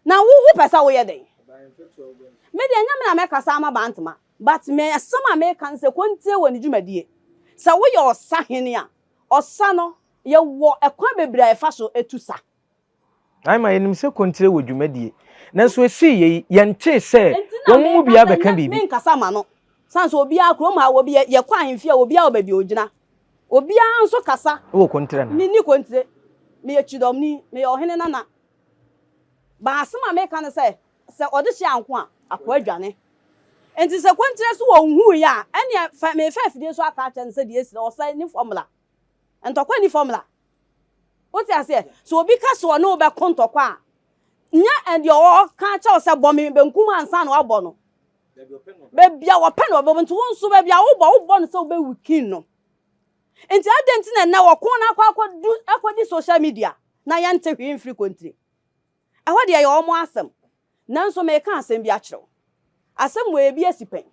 Na wo wopɛ sɛ woyɛ dɛn? Me deɛ nyɛ me na mɛkasa ama Bantama, but me asɛm a meka no sɛ kɔntie wɔ ne dwumadie. Sɛ woyɛ ɔsahene a, ɔsa no yɛwɔ ɛkwan bebree a yɛfa so tu sa. Ae ma yɛnim sɛ kontire wɔ dwumadie, nanso ɛsii yei, yɛntee sɛ Enti na wɔn mu meka biara sɛ bɛka nyɛ biribi. menkasa ma no. Sane sɛ obiara kurom ha obi yɛkɔ ahemfie a obiara wɔ baabi a ogyina. Obiara nso kasa. Wowɔ kontire anaa? Menni kontire. Meyɛ kyidɔmni. Meyɛ ɔhene nana. But asɛm a meka ne sɛ, sɛ ɔde hyɛ anko a, akoa dwane. Enti sɛ kontire so ɔnhuiɛ a, ɛnneɛ fa, mefa afidie so aka akyerɛ no sɛ deɛ asi no, ɔsɛe ne formula. Ntɔkwa nni formula. Wote aseɛ? Sɛ obi ka sɛ ɔne wo bɛko ntɔkwa a, nyɛ deɛ ɔka akyerɛ wo sɛ bɔ me benkum ansa na wabɔ no. Baabi a wɔpɛ na wɔbɛbɔ. Nti wo nso baabi a wobɔ, wobɔ no sɛ wobɛwikin no. Nti adɛn nti na nnɛ wɔko no akɔ akɔdu akɔdi social media na yɛnte hwee mfiri kontire? Ɛhɔ deɛ ɛyɛ wɔn asɛm. Nanso mereka asɛm bi akyerɛ wo. Asɛm wei ebi asi pɛn.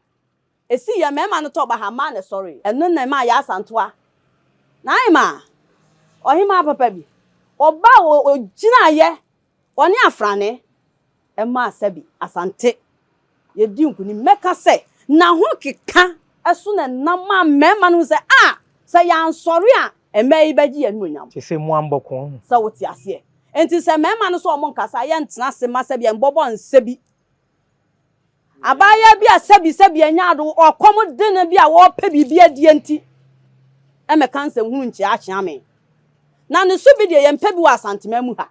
Esii yɛ mmarima no tɔɔ baha mmaa na ɛsɔree. Ɛno na ɛmaa Yaa Asantewaa, n'ahemaa, ɔhemaa papa bi, ɔbaa ɔgyinaeɛ, ɔne Afrane, ɛmaa sɛbi Asante yɛdi nkunim. Mɛka sɛ n'ahokeka so na ɛnam maa mmarima no hu sɛ, ah, sɛ yɛansɔre a, mmaa yi bɛgye yɛn animuonyam. Te sɛ moambɔ ko ho. Sɛ wote aseɛ. Enti sɛ mmarima no sɛ wɔn nkasa a, yɛntena ase mma sɛbi yɛnbɔbɔ nsa bi. Abaayewa bi a sɛbi sɛbi anya ado, ɔkɔm de no bi a ɔrepɛ biribi adie nti, ɛmmɛka nsɛmhunu nkyea akyea me. Na ne so bi deɛ yɛmpɛ bi wɔ Asanteman mu ha.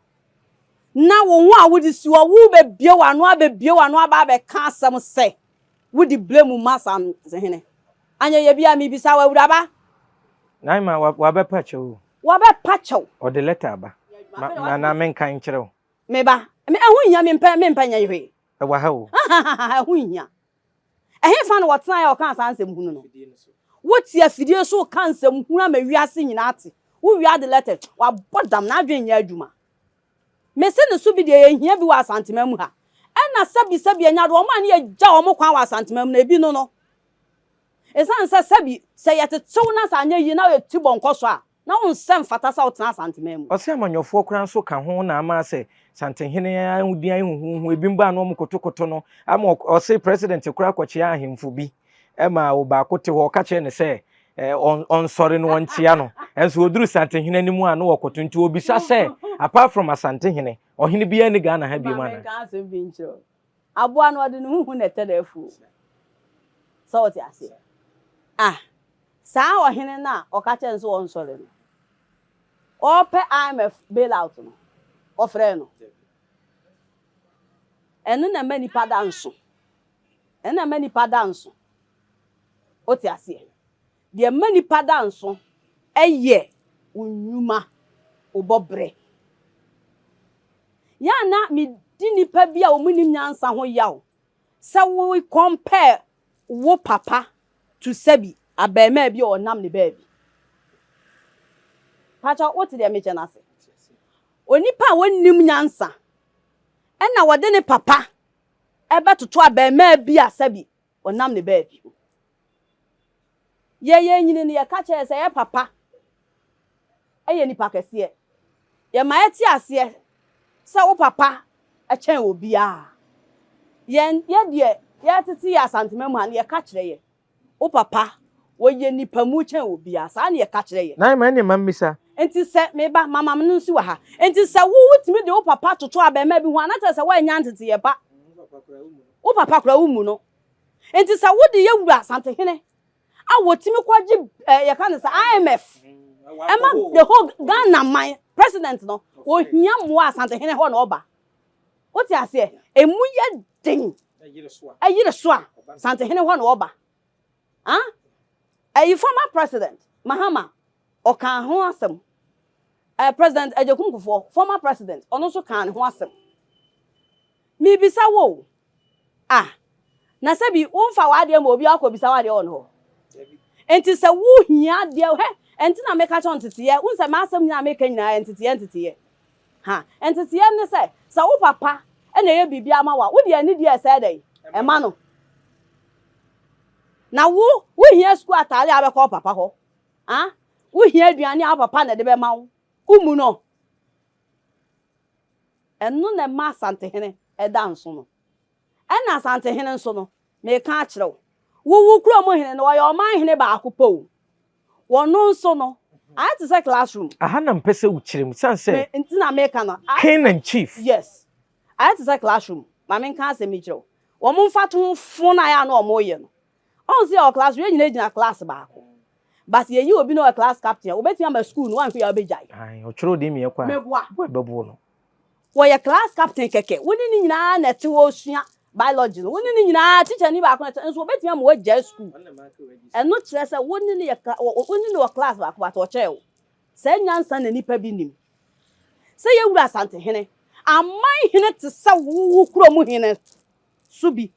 Na wo ho a wode si hɔ, worebɛbue w'ano abɛbue w'ano aba abɛka asɛm sɛ wode blame ma Asantehene. Anyɛ yɛ biara mebisa wo awuraba. Naima, wabɛpa kyɛw o. Wabɛpa kyɛw. Ɔde lɛta aba. Ma, ma na menka nkyerɛ wo. Me ba, me, ɛho nhia, mempɛ, mempɛ nyɛ hwee. Ɛwɔ ha o. Ahahaha, ɛho nhia. Ɛhefa na wɔtenaeɛ a wɔkaa saa nsɛm hunu no? Wote afidie so reka nsɛm hunu ama wiase nyinaa ate. Wo wia de lɛtɛ, wabɔ dam, n'adwene nyɛ adwuma. Mese ne so bi deɛ yɛhia bi wɔ Asanteman mu ha. Ɛna sɛbi sɛbi anya de wɔn a ne yɛgya wɔn kwan wɔ Asanteman mu no, ebi no no. Ɛsiane sɛ sɛbi sɛ yɛtetew na sɛ anyɛ yie na woyɛ ti bɔ nkɔso a, na wonsɛ mfata sɛ wotena Asanteman mu. Ɔse amanyɔfoɔ koraa nso ka ho na ama sɛ Santehene ho din ayɛ huhuuhu, ebinom ba a na wɔn kotokoto no, ama ɔse president koraa kɔkyea ahemfo bi ma ɔbaako te hɔ ɔka kyerɛ no sɛ ɔnsɔre no ɔnkyea no, ɛnso ɔduru Santehene anim a na ɔkoto, nti ɔbisa sɛ apart from Asantehene, ɔhene biara nni Ghana ha biom Ma anaa? menka asɛm bi nkyerɛ wo. Aboa no ɔde ne ho hu na ɛtɛ n'afuo. Sɛ wote aseɛ? Ah, saa ɔhene no a ɔka kyerɛ no sɛ ɔnsɔre no, ɔrepɛ IMF bailout no, ɔfrɛɛ no. Ɛno na ɛma nipa da nso. Ɛno na ɛma nipa da nso. Wote aseɛ? Deɛ ɛma nipa da nso yɛ wo nnwuma, wo bɔberɛ. Yɛ a na medi nnipa bi a wɔnnim nyansa ho yaw sɛ wo compare wo papa to sɛbi abarimaa bi a ɔnam ne baabi. Pakyɛ wote deɛ mekyɛ no ase? Onipa a wɔnnim nyansa ɛna wɔde ne papa ɛbɛtoto abarimaa bi a sɛbi ɔnam ne baabi ho. Yɛ yɛnyini no yɛka kyerɛ sɛ yɛ papa yɛ nipa kɛseɛ. Yɛma yɛte aseɛ sɛ wo papa kyɛn obiara. Yɛn yɛ deɛ yɛtete yɛ Asantema mu ha no yɛka kyerɛ yɛ wo papa wɔyɛ nipa mu kyɛn obiara. Saa na yɛka kyerɛ yɛ. Naima ɛne ma mmisa. Nti sɛ me ba mama no nsi wɔ ha. Nti sɛ wo wotumi de wo papa toto abarimaa bi ho a na kyerɛ sɛ woannya nteteyɛ pa. Wo papa koraa wommu no. Nti sɛ wode yɛ wura Asantehene a wɔtumi kɔgye eh, yɛka no sɛ IMF ɛma the whole Ghana man president no wɔhia mmoa Asantehene hɔ na ɔba. Wote aseɛ? Ɛmu yɛ den ɛyere so a Asantehene hɔ na ɔba. Ah? Ɛyi former president Mahama ɔkaa ho asɛm. Eh, president Agyekum Kufuor, former president, ɔno nso kaa ne ho asɛm. Mebisa wo o, Ah, na sɛ bi womfa w'adeɛ ma obi a ɔkɔbisa w'adeɛ wɔ ne hɔ. Enti sɛ wohia adeɛ, hwɛ, ɛnti na meka kyerɛ wo nteteɛ, wohu sɛ m'asɛm nyinaa a meka nyinaa yɛ nteteɛ nteteɛ. Ha, nteteɛ ne sɛ, sɛ wo papa na ɛyɛ biribi ama wo a, wode anidie a ɛsɛ dɛn? Ɛma no. Na wo, wohia sukuu ataade a wobɛkɔ wo papa hɔ. Ah, wohia aduane a wo papa na ɛde bɛma wo. Wommu no. Ɛno na ɛma Asantehene da nso no. Ɛna Asantehene nso no, meka akyerɛ wo, wo wo kurom hene no, ɔyɛ ɔman hene baako pɛ o. Ɔno nso no, ayɛ te sɛ classroom. Aha na mepɛ sɛ wokyerɛ mu, sane sɛ. Me, nti na meka no. King and chief. Yes. Ayɛ te sɛ classroom. Ma menka asɛm yi nkyerɛ wo. Wɔn mfatoho fo no a ɛyɛ a na wɔyɛ no, Ɔhu sɛ yɛwɔ class, yɛn nyinaa gyina class baako. But yɛyi obi na ɔyɛ class captain a, obetumi ama school no wanhwɛ yɛ a ɔbɛgyae. Ae, ɔtwerɛ din mmiɛ kɔ a, Meboa. bo a ɛbɛbo no. Wɔyɛ class captain kɛkɛ, wo ne ne nyinaa na ɛte hɔ resua biology no, wo ne ne nyinaa, teacher ni baako na ɛte, nso obetumi ama wagyae school. Ɛno kyerɛ sɛ wo ne no yɛ, wo ne no wɔ class baako but ɔkyɛɛ wo. Saa nyansa na nnipa bi nim. Sɛ yɛwura Asantehene, aman hene te sɛ wo wo kurom hene so bi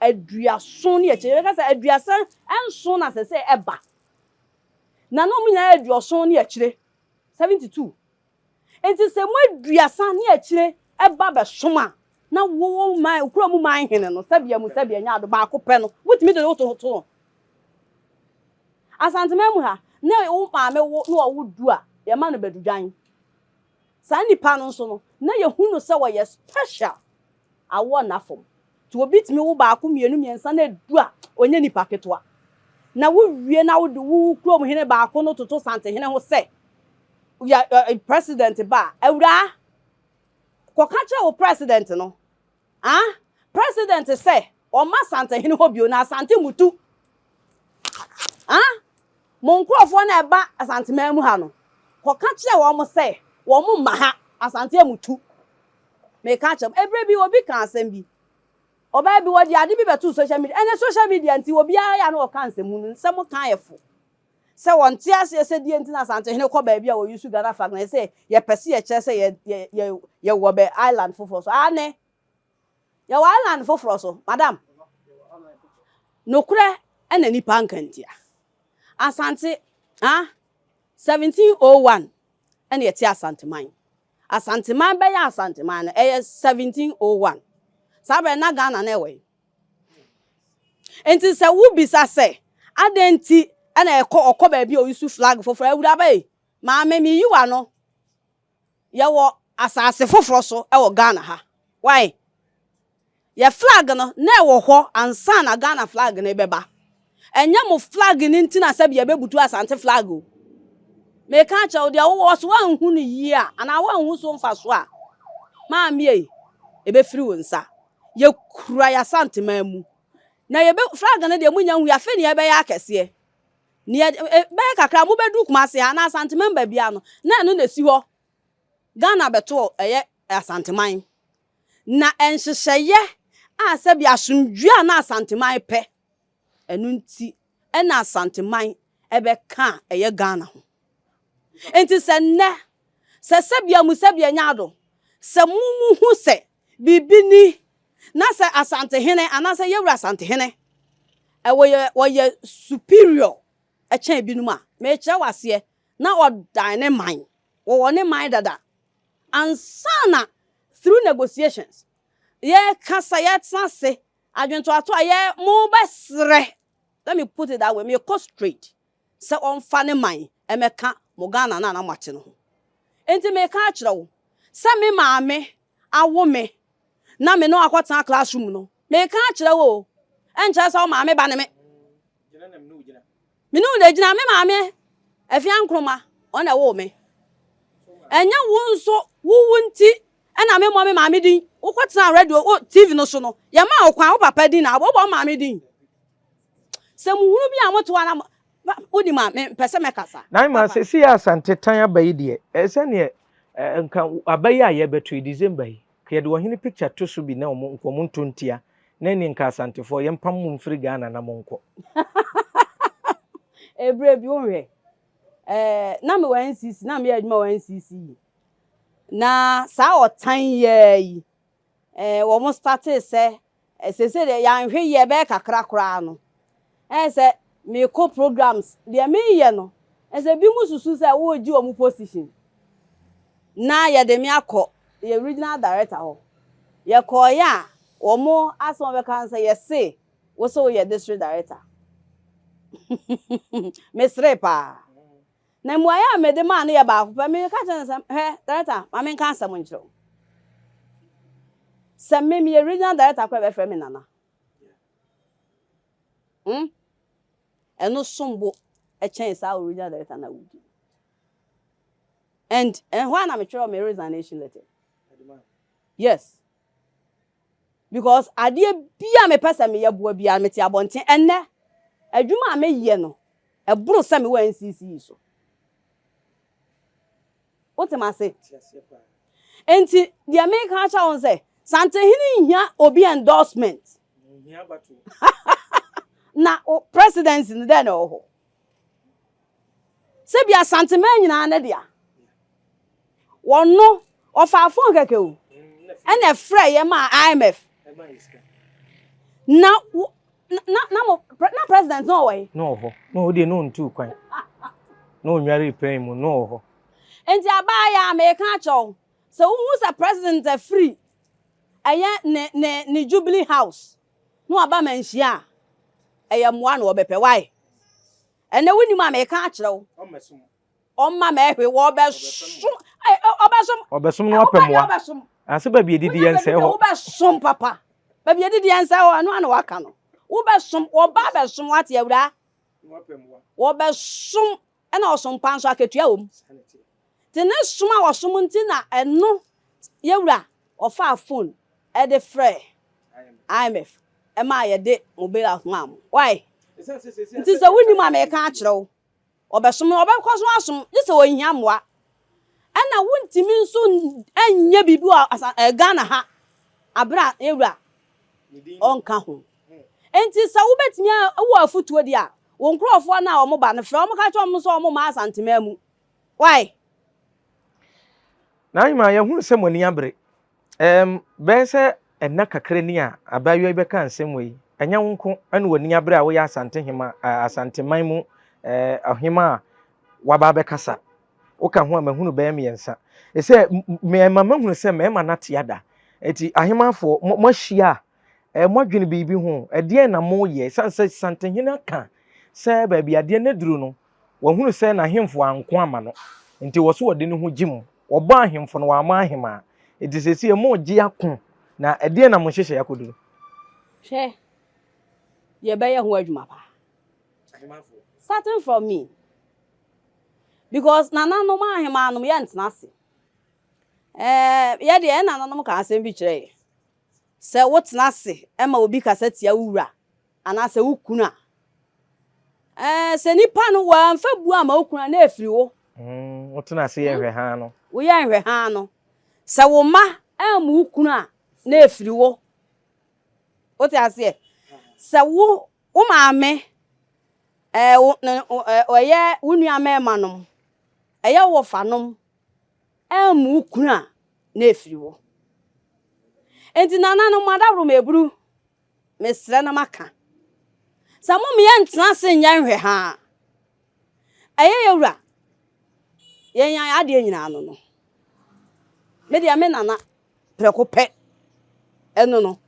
aduason ne akyire, yɛbɛka sɛ 37 na sɛ sɛ ɛba. Na na wɔn nyinaa yɛ aduɔson ne akyire, 72. Enti sɛ mo aduasa ne akyire ba bɛsom a, na wo wo man, wo kurom man hene no, sɛbea mu sɛbea nya ado baako pɛ no, wotumi de wo to to no. Asanteman mu ha, na wo maame wo na ɔwo du a, yɛma no badudwan. Saa nipa no nso no, na yɛhu no sɛ ɔyɛ special. Awoɔ nna fam. Nti obi tumi wo baako, mmienu, mmiɛnsa na du a, ɔnyɛ nipa ketewa. Na wowie na wode wo kurom hene baako no toto Santehene ho sɛ, yɛ president ba a, awuraa, kɔka kyerɛ wo president no, ah, president sɛ ɔmma Santehene hɔ bio na Asante mutu. Ah, mo nkurɔfoɔ no a ɛba Asanteman mu ha no, kɔka kyerɛ wɔn sɛ wɔn mma ha, Asante amutu. Meka akyerɛ mo, ɛberɛ bi obi kaa asɛm bi, ɔbaa bi wɔde ade bi bɛtoo social media, ɛnɛ social media nti obiara yɛ a na ɔka nsɛmhunu, nsɛm ka ayɛ fo. Sɛ wɔnte aseɛ sɛ deɛ nti na Asantehene kɔ baabi a wɔyi Ghana flag na yɛsɛ yɛpɛ sɛ yɛkyerɛ sɛ yɛ yɛ yɛ yɛwɔ bɛ island foforɔ so. Aane, yɛwɔ island foforɔ so, madam. Nokorɛ ɛna nipa nka ntia. Asante, ah, 1701 ɛna yɛte Asanteman. Asanteman bɛyɛ Asanteman no, ɛyɛ 1701. Saa berɛ na Ghana na ɛwɔ yi. Nti sɛ wobisa sɛ, adɛn nti ɛna ɛkɔ ɔkɔ baabi a ɔyi flag foforɔ, awuraba yi, maame meyi w'ano. Yɛwɔ asase foforɔ so ɛwɔ Ghana ha. Why? Yɛ flag no na ɛwɔ hɔ ansa na Ghana flag no bɛba. Ɛnyɛ mo flag no nti na sɛbi yɛbɛbutu Asante flag o. Meka akyerɛ wo deɛ wowɔ so woanhu no yie a anaa woanhu so mfa so a maame yi ɛbɛfiri wo nsa. Yɛkura yɛ Asanteman mu. Na yɛbɛ flag no deɛ munya nhu afei ne yɛbɛyɛ akɛseɛ. Ne yɛ bɛyɛ kakra mobɛduru Kumase ha na Asanteman baabia no na ɛno na ɛsi hɔ. Ghana bɛto ɛyɛ Asanteman. Na nhyehyɛeɛ a sɛbi asomdwoe a na Asanteman pɛ ɛno nti ɛna Asanteman ɛbɛka a ɛyɛ Ghana ho. Nti sɛ nnɛ sɛ sɛbea mu sɛbea nya ado sɛ mo mu hu sɛ biribi ni na sɛ Asantehene anaasɛ yɛwura Asantehene ɛwɔ yɛ wɔyɛ superior ɛkyɛn binom a mekyerɛ wɔ aseɛ na ɔdan ne man wɔwɔ ne man dada ansa na through negotiations yɛkasa yɛtena ase adwentoato a yɛ mo bɛsrɛ, let me put it that way, mekɔ straight sɛ ɔmfa ne man ɛmɛka mo Ghana na na moate no ho. Nti meka akyerɛ wo sɛ me maame awo me na me no akɔtena classroom no, meka akyerɛ wo o, ɛnkyerɛ sɛ wo maame ba ne me me ne wo na gyina. Me maame Afia Nkroma ɔna ɛwoo me, ɛnyɛ wo nso wowu nti ɛna me mmɔ me maame din. Wokɔtena radio wo TV no so no, yɛma wo kwan wo papa din na wobɔ wo maame din sɛ muhunu bi a moto ana wonim a mepɛ sɛ mɛkasa. Na ma sɛsi yɛ Asante tan aba yi deɛ, sɛneɛ nka aba yi a yɛbɛto yi December yi, ka yɛde ɔhene picture to so bi na ɔmo nka ɔmo nto ntia na ɛne nka Asantefoɔ yɛmpam mo mfiri Ghana na monkɔ. Ebere bi wohwɛ na mewɔ NCC na meyɛ adwuma wɔ NCC yi na saa ɔtan yɛ yi wɔn startee sɛ sese deɛ yɛanhwɛ yie ɛbɛyɛ kakra koraa no sɛ mekɔ programs deɛ meyɛ no ɛsɛ bi mu susu sɛ wɔregye wɔn position na yɛde me akɔ yɛ regional director hɔ. Yɛkɔɔyɛ a wɔn asɛm a wɔbɛka no sɛ yɛse wo sɛ woyɛ district director. Mesere paa na mmuaeɛ a mede maa no yɛ baako pɛ. Meka kyerɛ no sɛ, hwɛ director, ma menka asɛm nkyerɛ wo sɛ me meyɛ regional director koraa bɛfrɛ me nana. Ɛno som bo ɛkyɛn saa regional director na wodi. And ɛhɔ a na metwerɛ me resignation letter, yes, because adeɛ bi a mepɛ sɛ meyɛ boa biara mete abɔnten. Ɛnnɛ adwuma a meyɛ no Ɛboro sɛ mewɔ NCC yi so. Wote m'ase? Enti deɛ meka akyerɛ wo sɛ Santehene nhia obi endorsement. Na presidency no dɛn na ɛwɔ hɔ? Sɛ bi Asanteman nyinaa ne dea. Wɔno ɔfaa phone kɛkɛ o. Ɛna ɛfrɛ yɛ maa IMF. Na na na mo na president na ɔwɔ he? Na ɔwɔ hɔ. Na ɔwɔ deɛ na ɔntuu kwan. Na ɔnwaree plane mu na ɔwɔ hɔ. Nti abaayewa a meka akyerɛ wo sɛ wohu sɛ president afiri ɛyɛ ne ne ne Jubilee House na waba manhyia a ɛyɛ mmoa na ɔbɛpɛ why? Ɛnɛ wonim a meka akyerɛ wo. Ɔmma mɛhwe wɔbɛsom ɔbɛsom. Ɔbɛsom na wapɛ mmoa. Ase baabi edidi yɛn nsɛe hɔ. Wobɛsom papa. Baabi edidi yɛn nsɛe hɔ ɛno ana waka no. Wobɛsom wɔba abɛsom wate awuraa. Wɔbɛsom ɛna ɔsom pa nso akatua wɔ mu. Nti ne som a wɔsom nti na ɛno yɛwura ɔfaa phone ɛde frɛ IMF ɛmaa yɛde mo bailout maa mo. Why? Nti sɛ wonim a meka akyerɛ wo. Ɔbɛsom no, ɔbɛkɔ so asom, gye sɛ ɔhia mmoa. Ɛna wontumi nso nyɛ biribi wɔ asa ɛɛ Ghana ha abere a yɛwura ɔnka ho. Enti sɛ wobɛtumi a wowɔ afutuo deɛ a, wo nkorɔfoɔ no a wɔn ba no, frɛ wɔn ka kyerɛ wɔn sɛ wɔn mma Asanteman mu. Why? N'ahema, yɛhunu sɛ mo ani abere. Ɛɛm, bɛyɛ sɛ nna kakra ni a abaayewa yi bɛkaa nsɛm wei. Ɛnyɛ wo nko na w'ani abere a woyɛ Asante hema, ɛɛ, Asanteman mu ɛɛ, ɔhema a waba abɛkasa. Woka ho a mahunu bɛyɛ mmiɛnsa. Ɛsɛ mmarima mahunu sɛ mmarima no ate ada. Eti ahemafoɔ, mo moahyia a, ɛɛ, moadwene biribi ho. Ɛdeɛn na moyɛ? Ɛsiane sɛ Santehene aka sɛ baabi adeɛ no aduru no, wahunu sɛ n'ahemfo anko ama no, nti wɔ so wɔde ne ho gye mu. Wɔbɔ ahemfo no wɔammɔ ahemaa. Enti seesei moregye ako, na ɛdeɛn na mo nhyehyɛe akɔduru? Hwɛ, yɛbɛyɛ ho adwuma paa. Starting from me. Because nananom ahemaa nom yɛntena ase. Ɛɛ, yɛ deɛ yɛn nananom ka asɛm bi kyerɛ yɛ. Sɛ wotena ase ma obi kasa tia wo wura anaasɛ wo kunu a, ɛɛ, sɛ nipa no wamfa bu amma wo kunu a, na efiri wo. Mm, wotena ase yɛ nhwɛhaa no. Woyɛ nhwɛhaa no. Sɛ wo mma ammu wo kunu a, na efiri wo. Wote aseɛ? Sɛ wo wo maame, ɛɛ, wo, ɛyɛ wo nua mmarima nom, ɛyɛ wo wɔfanom ammu wo kunu a, na efiri wo. Enti nananom, adaworo ma eburu. Mesrɛ na maka sɛ mom yɛntena ase nyɛ nhwɛhaa. Ɛyɛ yɛ wura, yɛn yɛn adeɛ nyinaa no no. Me deɛ me nana prɛko pɛ ɛno no.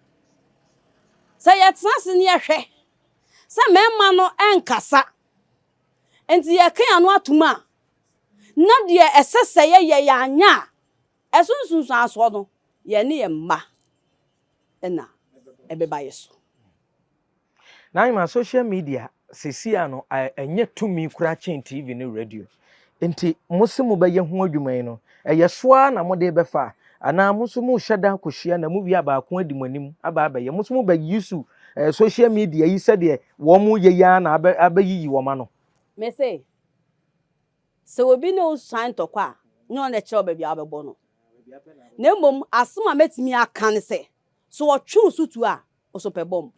Sɛ yɛtena ase ne yɛhwɛ sɛ mmarima no ɛnkasa nti yɛka yɛn ano atom a, na deɛ ɛsɛ sɛ yɛyɛ yɛanyɛ a, ɛso nsunsuansoɔ no, yɛne yɛn mma na ɛbɛba yɛ so. N'ahema social media seesei ano ɛnyɛ tumi koraa kyɛn TV ne radio. Nti mo se mo bɛyɛ ho adwuma yi no, ɛyɛ so ara na mode bɛfa anaa mo nso mo hyɛ da akɔhyia na mo wie a baako adi mo anim aba abɛyɛ. Mo nso mo bɛ use eh, social media yi sɛdeɛ wɔn yɛ yi ara na abɛ abɛyiyi wɔn ano. Me se, Sɛ obi ne wo suan ntɔkwa a, nyɛ ɔno na ɛkyerɛ wo baabi a wobɛbɔ no. Na mmom asɛm a mɛtumi aka ne sɛ, sɛ ɔtwe wo so tuo a, wo nso pɛ bɔmb.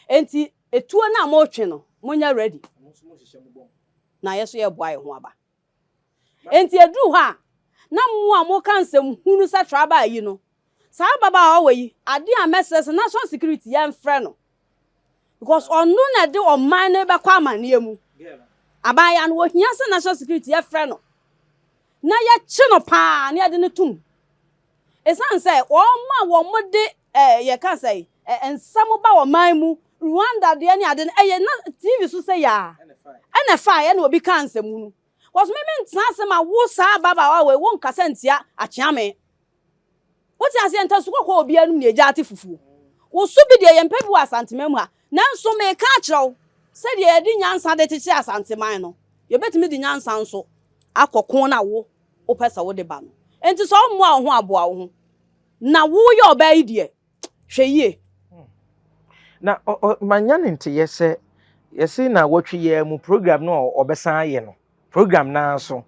Enti etuo no a moretwe no, monyɛ ready. Na yɛn nso yɛreboa yɛn ho aba. Enti ɛduru hɔ a, na mo a moka nsɛm hunu sɛ tribal yi no, Saa ababaawa wɔ yi, adeɛ a mɛsrɛ sɛ national security yɛnfrɛ no because ɔno na ɛde ɔman no bɛkɔ amaneɛ mu. Abaayewa no wɔhia sɛ national security yɛfrɛ no na yɛkye no paa na yɛde no tom. Ɛsiane sɛ wɔn a wɔn de ɛɛ yɛka sɛ nsɛm ba ɔman mu Rwanda deɛ ne ade no ɛyɛ na TV so sɛ yaa ɛna ɛfa ɛna obi ka nsɛm hunu. Because me mentena ase ma wo saa ababaawa wei wo nkasa ntia akyeame. Wote aseɛ ntasu kɔkɔɔ obiara nom na egya ate fufuo. Wo so bi deɛ yɛmpɛ bi wɔ Asanteman mu ha. Nanso meka akyerɛ wo sɛdeɛ yɛde nyansa de kyekyere Asanteman no, yɛbɛtumi de nyansa nso akɔ ko no a wo wopɛ sɛ wode ba no. Enti sɛ wommoa wo ho a boa wo ho. Na woyɛ ɔbaa yi deɛ, hwɛ yie. Na manya ne nteyɛ sɛ Yɛse nawɔtwe yi ara mu program no a ɔbɛsan ayɛ no, program no ara so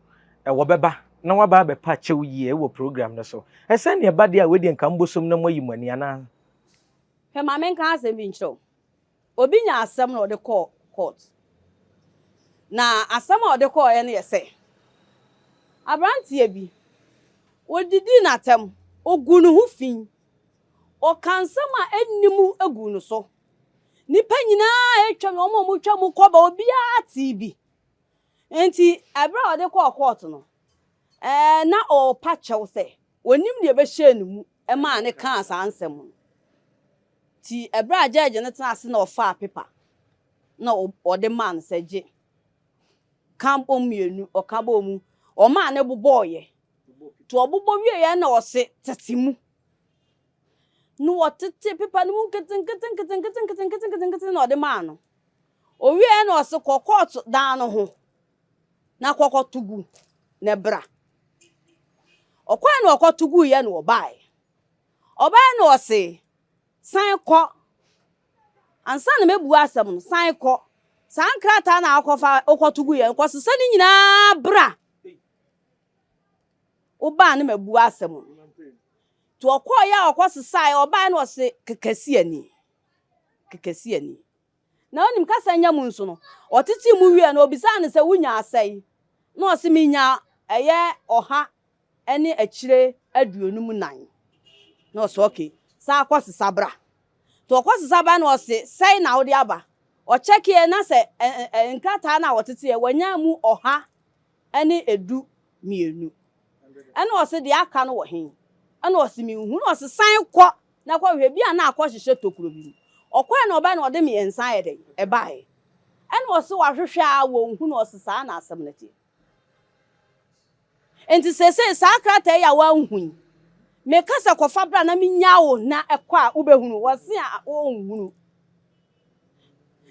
wɔbɛba na waba abɛpa kyɛw yie wɔ program no so. Ɛsɛn deɛ ɛba deɛ a wei deɛ nka mobɔsom na moayi mo ani anaa? Hwɛ ma menka asɛm bi nkyerɛ wo. Obi nyaa asɛm na ɔde kɔɔ court. Na asɛm a ɔde kɔɔeɛ no yɛ sɛ, aberanteɛ bi, wɔdidii no atɛm, ɔguu ne ho fi, ɔkaa nsɛm a ɛnni mu guu no so. Nnipa nyinaa a atwam, wɔn a wɔtwa mu kɔ ba, obiara tee bi. Enti ɛberɛ a ɔde kɔɔ court no, ɛɛ na ɔrepa kyɛw sɛ ɔnim deɛ ɛbɛhyɛɛ ne mu maa ne kaa saa nsɛm no. Nti ɛberɛ a judge no tena ase na ɔfaa paper na ɔde maa no sɛ gye ka bɔ mmienu, ɔka bɔɔ mu, ɔmaa ne bobɔɔyɛ. Nti ɔbobɔ wieeɛ na ɔse tete mu. Na ɔtetee pepa no mu nketenketenketenketenketenketenkete na ɔde maa no. Owieɛ na ɔse kɔ kɔɔto dan no ho na kɔkɔto gu na bra. Ɔkɔɛ na ɔkɔto guiɛ na ɔbaeɛ. Ɔbaeɛ na ɔse san kɔ ansa na mɛbua asɛm no san kɔ. Saa nkrataa na akɔfa wokɔto guiɛ no kɔsesa ne nyinaa bra. Wobaa na mabua asɛm no. Nti ɔkɔeɛ a ɔkɔsesaeɛ, ɔbaeɛ na ɔse kekasiani, kekasiani. Na wonim kasa nya mu nso no, ɔtetee mu wieɛ no, ɔbisaa no sɛ wonyaa sɛn? Na ɔse menya ɛyɛ ɔha ne akyire 54. Na ɔse okay, san kɔsesa bra. Nti ɔkɔsesa bae na ɔse sɛn na wode aba? Ɔkyɛkeɛ na sɛ nkrataa no a ɔteteeɛ, wanya mu 112. Ɛna ɔse, Deɛ aka no wɔ he? Ɛna ɔse, Menhu. Ɛna ɔse, San kɔ na kɔhwehwɛ, bi a na akɔhyehyɛ tokuro bi mu. Ɔkɔɛ na ɔbae na ɔde mmiɛnsa ayɛ dɛn? Ɛbaeɛ. Ɛna ɔse, Wahwehwɛ a wɔnhu no. Ɔse, Saa na asɛm no teɛ. Enti seesei saa krataa yi a woanhu yi, meka sɛ kɔfa bra na menya wo na ɛkɔ a wobɛhunu. Ɔse a ɔnhunu.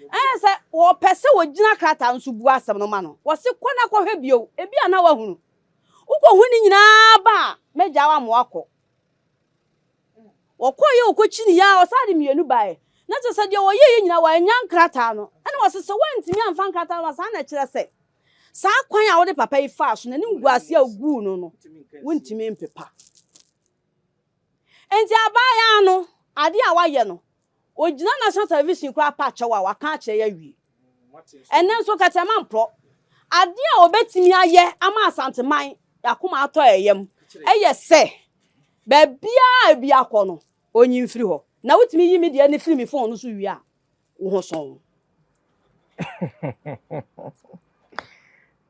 Ɛyɛ sɛ wɔpɛ sɛ wɔgyina krataa no so bua asɛm no ma no. Wɔse kɔ na kɔhwɛ bio, ebia na woahunu. Wokɔhu ne nyinaa ba a, mɛgyaa wo ama woakɔ. Wɔkɔeɛ wɔkɔkyiniiɛ a, ɔsan de mmienu baeɛ. Na kyerɛ sɛ deɛ wɔyɛeɛ nyinaa wɔannya nkrataa no. Ɛna wɔse sɛ woantumi amfa nkrataa no a, saa na ɛkyerɛ sɛ saa kwan a wode papa yi faa so, n'animguaseɛ a woguu no no, wontumi mpepa. Enti abaayaa no, adeɛ a wayɛ no, Ogyina national television koraa pa kyɛw a waka akyerɛ yɛ awie. Ɛnnɛ nso kɛtɛma mporɔ. Adeɛ a wɔbɛtumi ayɛ ama Asanteman akoma atɔ yɛ yam yɛ sɛ baabiara a ebi akɔ no ɔnyi mfiri hɔ. Na wotumi yi me deɛ no firi me phone no so wie a, wo ho sɔn wo.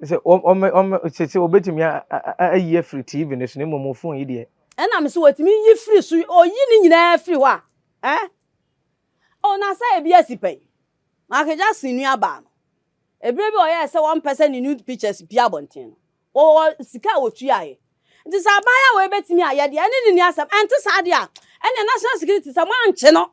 Sɛ wɔn wɔn sɛ wɔbɛtumi ayi afiri TV no so na mmom phone yi deɛ. Ɛna me sɛ wɔtumi yi firi so, ɔyi ne nyinaa firi hɔ a, Eh? Oh, na sɛ ebi asi pɛn. Michael Jackson nuabaa no, ebere bi a ɔyɛɛ sɛ wɔmpɛ sɛ ne nude pictures pue abɔnten no, wɔwɔ sika a wɔtuaeɛ. Nti sɛ abaayewa wei bɛtumi ayɛ deɛ, ɛne ne nni asɛm. Ɛnte saa deɛ a, ɛnneɛ national security sɛ moankye no.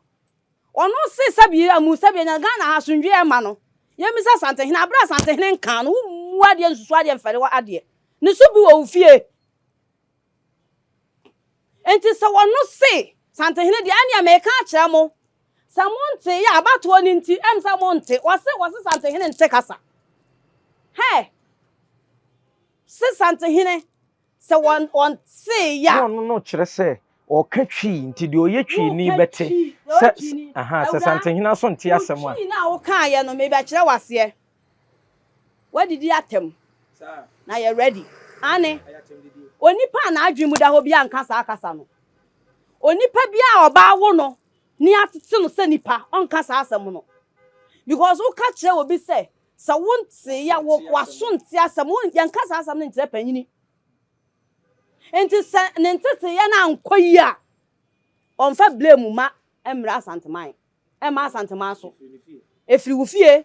Ɔno se sɛbi amu sɛbi anya Ghana ha asomdwoeɛ mma no. Yɛmmisa Asantehene, aberɛ a Asantehene nkaa no, wommu adeɛ nsusu adeɛ mfɛre adeɛ. Ne so bi wɔ wo fie. Enti sɛ wɔno se, Santehene deɛ, ɛneɛ meka akyerɛ mo, sɛ monte yɛ abatoɔ no nti, ɛm sɛ monte. Wɔse, wɔse Santehene nte kasa. Hɛ! Se Santehene, sɛ wɔn, wɔnte yɛ a. Na ɔno no kyerɛ sɛ ɔka Twi nti deɛ ɔyɛ Twi ni bɛte sɛ, aha, sɛ Santehene aso nte asɛm a. Wo Twi no a wokaeɛ no, mebɛkyerɛ wo aseɛ. Wadidi atɛm na yɛ ready. Aane, onipa a n'adwene mu da hɔ biara nka saa kasa no. Onipa biara a ɔbaa wo no ne atete no sɛ nipa, ɔnka saa asɛm no. Because woka kyerɛ obi sɛ, sɛ wonte ya, wo w'aso nte asɛm, wo yɛnka saa asɛm no nkyerɛ panyini. Nti sɛ ne nteteyɛ no ankɔ yie a, ɔmfa blame mma mmrɛ Asanteman. Ɛmma Asanteman so. Ɛfiri wo fie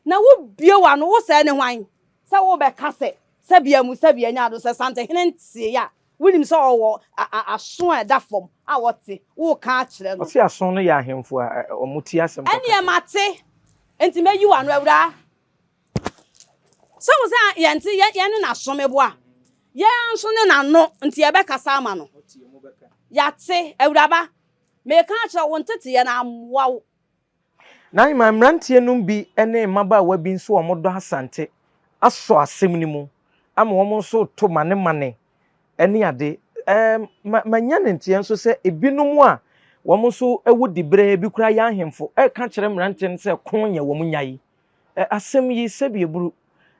na wo bue w'ano, wo sɛɛ ne hwan sɛ wo bɛ ka sɛ sɛbea mu sɛbea nya ado sɛ Santehene ntee a, wo nim sɛ ɔwɔ aso a ɛda fam a ɔte, wo ka akyerɛ no. Ɔse aso no yɛ ahemfo a ɔmo tie asɛm kɔka. Ɛneɛ mate, enti mɛyi w'ano awuraa. Sɛ wo sɛ yɛnte, yɛne n'aso meboa, yɛn nso ne n'ano nti yɛbɛkasa ama no. Yɛate, awuraba, meka akyerɛ wo, wo nteteeɛ no ammoa wo. Na ahema mmeranteɛ nom bi ne mmabaawa bi nso a wɔdɔ Asante asɔ asɛm no mu ama wɔn nso reto mane-mane ne ade. Ɛɛm, ma, manya ne nteɛ nso sɛ ebinom a wɔn nso wɔ diberɛ, ebi koraa yɛ ahemfo, reka kyerɛ mmeranteɛ no sɛ ko nyɛ wɔn nyae. Ɛ, asɛm yi, sɛbi eburu,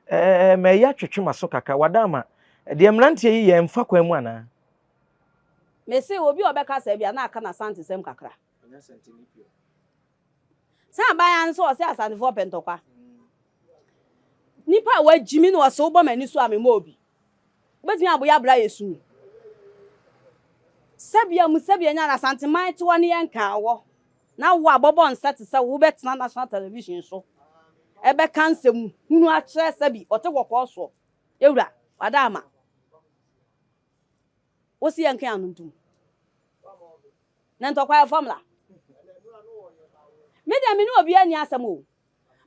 ɛɛ, ma ɛyɛ atwetwe m'aso kakra. Wada ama. Deɛ mmeranteɛ yi yɛ mfa kwan mu anaa? Mese obi a ɔbɛka saa bi a na aka n'Asantesɛm kakra. Sɛ abaayewa no sɛ ɔsɛ Asantefoɔ pɛ ntɔkwa. Nipa a wagyimi na ɔsɛ wobɔ m'ani so a memmɔ obi. Wobɛtumi abɔ yɛ abra yɛ su. Sɛbea mu sɛbea nya na Asanteman te hɔ ne yɛn nkaa wɔ. Na wo a bɔbɔ nsa te sɛ wobɛtena national television so ɛbɛka nsɛm hunu akyerɛ sɛbi ɔte kɔkɔɔ soɔ. Ewura, wada ama. Wo se yɛnka ano ntom. Na ntɔkwa yɛ formula. Me deɛ me ne obiara nni asɛm o.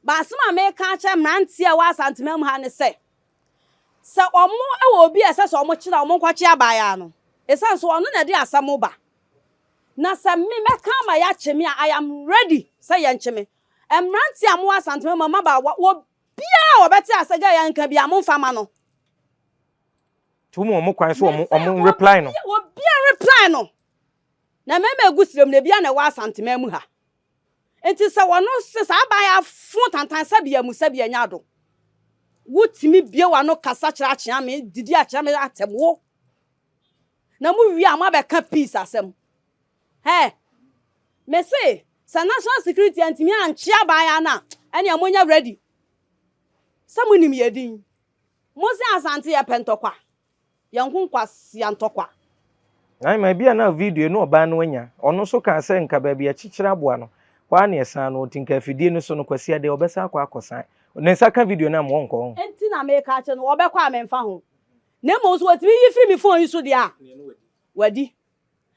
But asɛm a meka akyerɛ mmeranteɛ a ɛwɔ Asanteman mu ha ne sɛ, sɛ wɔn wɔ obi a ɛsɛ sɛ wɔn kyerɛ a, wɔn nkɔkye abaayaa no. Ɛsiane sɛ ɔno na ɛde asɛm ba. Na sɛ me mɛka ama yɛakye me a, I am ready sɛ yɛnkye me. Mmeranteɛ a mowɔ Asanteman mu, mmabaawa, obiara a ɔbɛte asɛ gɛ yɛnka biara, momfa ma no. Nti woma wɔn kwan sɛ wɔn wɔn reply no. Obiara reply no. Na mmarima egu srem na ebia na ɛwɔ Asanteman mu ha. Nti sɛ wɔno se saa aban afo tantan sɛbea mu sɛbea nya ado. Wotumi bie w'ano kasa kyerɛ akyea me, didi akyea me atɛm wo. Na mo wie a mo abɛka peace asɛm. Hɛ! Me se sɛ national security antumi ankye aban ano a, ɛnea monyɛ ready. Sɛ monim yɛ din. Mo se Asante yɛ pɛ ntɔkwa, yɛn nko nkwasea ntɔkwa. Ae ma ebia na video no ɔbaa no anya. Ɔno nso kaa sɛ nka baabi a ɛkyekyere aboa no, hɔ ara na ɛsan no, nti nka afidie no so no, Kwasia deɛ ɔbɛsan akɔ akɔsan. Ne nsa ka video no a, ma ɔnkɔ ho. Enti na meka akyerɛ no, ɔbɛkɔ a memfa ho. Na mmom sɛ wɔtumi yi firi me phone yi so deɛ a, wadi.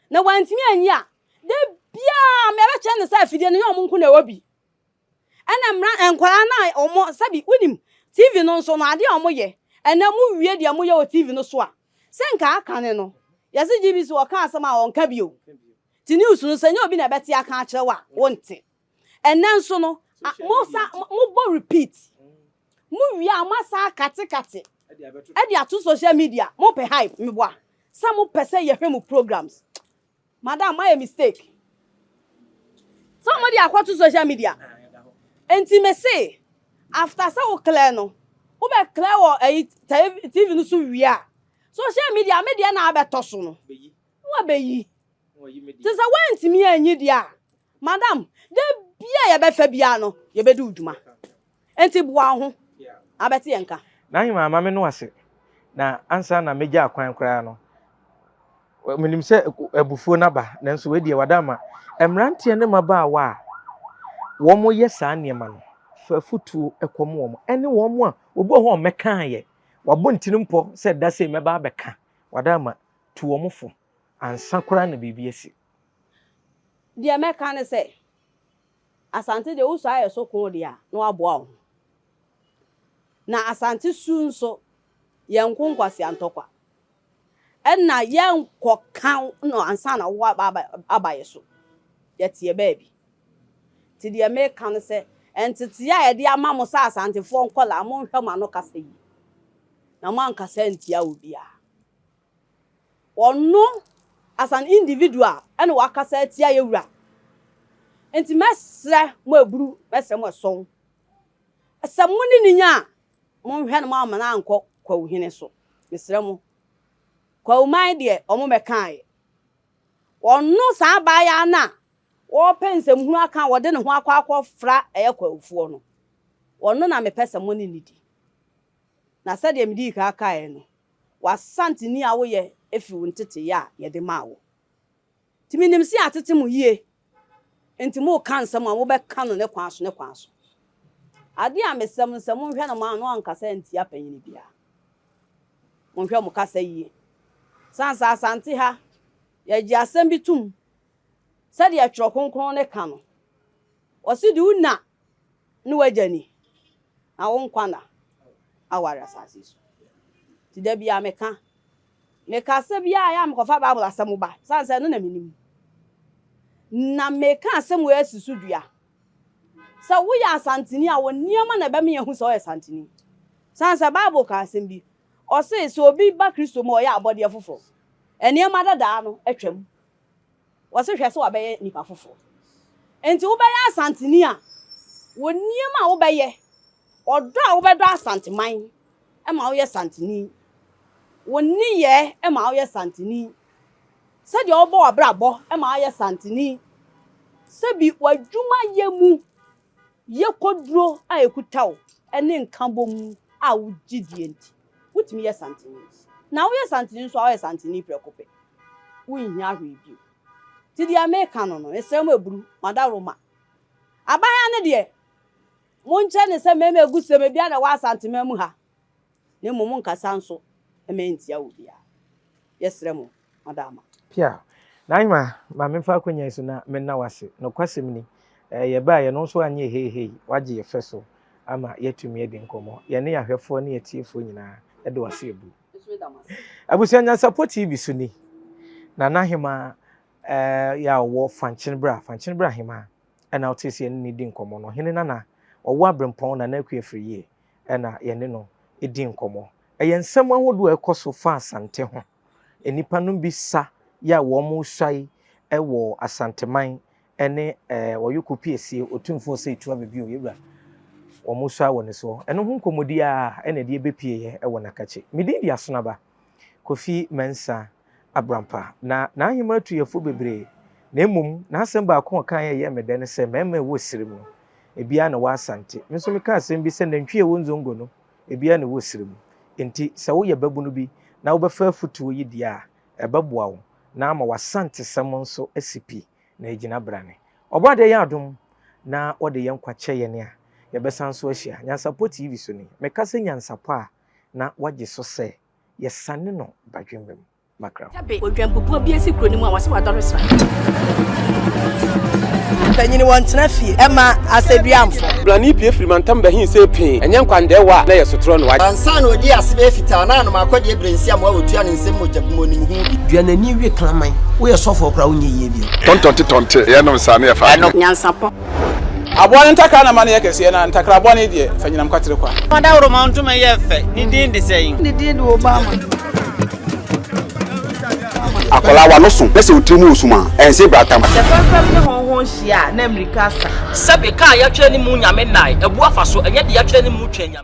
Na wantumi anyi a, da biara mɛbɛkyerɛ no sɛ afidie no nyɛ wɔn nko na ɛwɔ bi. Ɛna mmra nkwadaa no a wɔn sɛbi wonim TV no nso no adeɛ a wɔyɛ ɛnɛ mo wie deɛ moyɛ wɔ TV no so a sɛ nka aka ne no yɛse GBC wɔka asɛm a wɔnka bio ti news no sɛ nyɛ obi na ɛbɛte aka akyerɛ wo a wonte ɛnɛ nso no mo sa mobɔ repeat mo wie a moasa akatekate ɛde ato social media mopɛ hype meboa sɛ mopɛ sɛ yɛhwɛ mo programs Madam moayɛ mistake sɛ ɔmo de akɔto social media nti me se after sɛ wo clear no wo bɛ clear wɔ ɛyi TV no so wie a social media me deɛ na abɛtɔ so no na wabɛyi te sɛ woantumi anyi deɛ a madam da bia yɛbɛfa biara no yɛbɛdi wo dwuma nti boa wo ho abɛte yɛn nka. N'ahemaa ma me no ase na ansa na mɛgya akwan koraa no Menim sɛ abufuo no aba, nanso wei deɛ wada ama. Mmeranteɛ ne mmabaawa a wɔyɛ saa nneɛma no, fa afotuo kɔm wɔn. Ɛne wɔn a obi wɔ hɔ a ɔmmɛkaeɛ, wabɔ ne tirim pɔ sɛ da sei mɛba abɛka, wada ama, tu wɔn fo ansa koraa na biribi asi. Deɛ mɛka ne sɛ, Asante deɛ wosɔ ayɛ so ko deɛ a, na waboa wo ho. Na Asante su nso, yɛnko nkwasea ntɔkwa. Ɛna yɛnkɔka no ansa na wo aba aba yɛ so. Yɛteɛ baabi. Nti deɛ meka no sɛ, nteteɛ a yɛde ama mo sɛ Asantefoɔ nkwadaa, monhwɛ mo ano kasa yie. Na moankasa antia obiara. Ɔno as an individual ɛna wakasa atia yɛ wura. Nti mɛsrɛ mo aburu, mɛsrɛ mo ɛsɔn. Sɛ mo ne no nya a, monhwɛ no moamma no ankɔ Kwawuhene so. Mesrɛ mo. Kwawuman deɛ, wɔn mmɛkaeɛ. Ɔno saa abaayaa no a ɔrepɛ nsɛmhunu aka a ɔde ne ho akɔ akɔfra ɛyɛ Kwawufoɔ no, ɔno na mepɛ sɛ mo ne no di. Na sɛdeɛ medii kan kaeɛ no, w'Asanteni a woyɛ firi wo nteteyɛ a yɛde maa wo. Nti menim sɛ yɛatete mo yie, nti moreka nsɛm a mobɛka no ne kwan so ne kwan so. Adeɛ a mesrɛ mo ne sɛ monhwɛ na mo ano ankasa antia panyini biara. Monhwɛ mo kasa yie. Sane sɛ Asante ha, yɛgye asɛm bi tom sɛdeɛ Twerɛ Kronkron no ka no. Ɔse de wo na ne w'agya ni, na wo nkwa nna aware asase so. Nti da biara meka, Meka asɛm biara a, ɛyɛ a mekɔfa Bible asɛm ba, ɛsiane sɛ ɛno na menim. Na meka asɛm wei asi so dua. Sɛ woyɛ Asanteni a, wo nneɛma na ɛbɛma yɛahu sɛ woyɛ Asanteni. Sane sɛ Bible ka asɛm bi, ɔse sɛ obi ba Kristo mu a, ɔyɛ abɔdeɛ foforɔ. Nneɛma dadaa no atwam. Wɔse hwɛ sɛ wabɛyɛ nipa foforɔ. Enti wobɛyɛ Asanteni a, wo nneɛma a wobɛyɛ, ɔdɔ a wobɛdɔ Asanteman ma woyɛ Santeni. Wo nneyɛɛ ma woyɛ Santeni. Sɛdeɛ wobɔ w'abrabɔ ma woyɛ Santeni. Sɛbi w'adwumayɛ mu yɛ koduro a ɛkuta wo ne nkabom a wogye die nti, wotumi yɛ Santeni. Na woyɛ Santeni nso a, woyɛ Santeni prɛko pɛ. Wonhia hwee bio. Nti deɛ meka no no, mesrɛ mo aburu, mo adaworoma. Abayewa no deɛ, monkyerɛ no sɛ mmarima agu sɛm, ebiara na ɛwɔ Asanteman mu ha. Na mmom monnkasa nso mma ɛnntia obiara. Yɛsrɛ mo, Adaama. Pia. Naima, ma memfa akwanya yi so na menna wo ase. Nokwasɛm ni, yɛbaeɛ no, wo nso woanyɛ heihei, woagye yɛn fɛ so ama yɛatumi adi nkɔmmɔ. Yɛne yɛn ahwɛfoɔ ne yɛn atiefoɔ nyinaa de wo ase abu. Abusua Nyansapɔ TV so ni, Nana Hemaa eh, yɛ a ɔwɔ Fankyenebra, Fankyenebra Hemaa, ɛna wotee sɛ yɛne no di nkɔmmɔ no. Ɔhene Nana, ɔwɔ Aberempɔn, Nana Akua Afriyie, na yɛne no di nkɔmmɔ. Ɛyɛ nsɛm ahodoɔ a ɛkɔ so fa Asante ho. Nnipa nom bi sa yɛ a wɔresuae wɔ Asanteman ne Ɔyoko Piesie, Otumfoɔ Osei Tuah Bebio, Yɛwura, wɔresuae wɔ ne soɔ. Ɛno ho nkɔmmɔdi ara na ɛde ɛbɛpieeɛ wɔ Nakakye. Me din de Asonaba Kofi Mensah Abrampa. Na n'ahemmaa tu yɛ fo bebree, na mmom n'asɛm baako a ɔkaeɛ a ɛyɛɛ me dɛ ne sɛ, Mmarima a ɛwɔ serem no, ebiara na ɛwɔ Asante. Me nso mekaa asɛm bi sɛ, Nantwie a ɛwɔ Nzongo no, ebiara na ɛwɔ serem. Enti sɛ woyɛ babunu bi na wobɛfa afotuo yi deɛ a, ɛbɛboa wo na ama w'Asantesɛm nso asi pi na agyina brane. Ɔbɔadeɛ yɛ adom na ɔde yɛn nkwa kyɛ yɛn a, yɛbɛsan nso ahyia. Nyansapɔ TV so ni. Meka sɛ nyansapɔ a, na woagye so sɛ yɛsane no badwemma mu. Makra. Sɛbe odwampupoɔ bi asi kuro no mu a wɔse wadɔre sra. Mpanyini wɔntena fie ɛma asɛduamfo. Blani pue firi mantam bɛhee sɛ pee, ɛnyɛ nkwandɛɛwa a na ɛyɛ sotorɔ no. Ansa na ɔdii ase bɛyɛ fitaa na anom akɔdeɛ berɛ nsiamoa a ɔtua ne nsam mogya bi mu ɔnim ho bi. Dua n'ani we kraman. Woyɛ sɔfoɔ koraa wonyɛ yie bio. Tɔntɔnte tɔnte yɛnom saa na yɛfa Ɛno. Nyansapɔ. Aboa no ntakra na ma no yɛ kɛseɛ, na ntakra bɔne deɛ, fa nyinam kwatere kwa. Ɔdawuroma ntoma yɛ fɛ, ne din de sɛn? Ne din de Obama. Akwadaa w'ano so na sɛ wo tiri mu wɔ sum a, ɛnse bratam. Sɛ fɛmfɛm ne hɔnhɔn hyia a, na mmirika asa. Sɛbe, ka a yɛatwerɛ ne mu Nyame nnae, abu afa so, ɛnyɛ deɛ yɛatwerɛ ne mu Twɛn Nyame.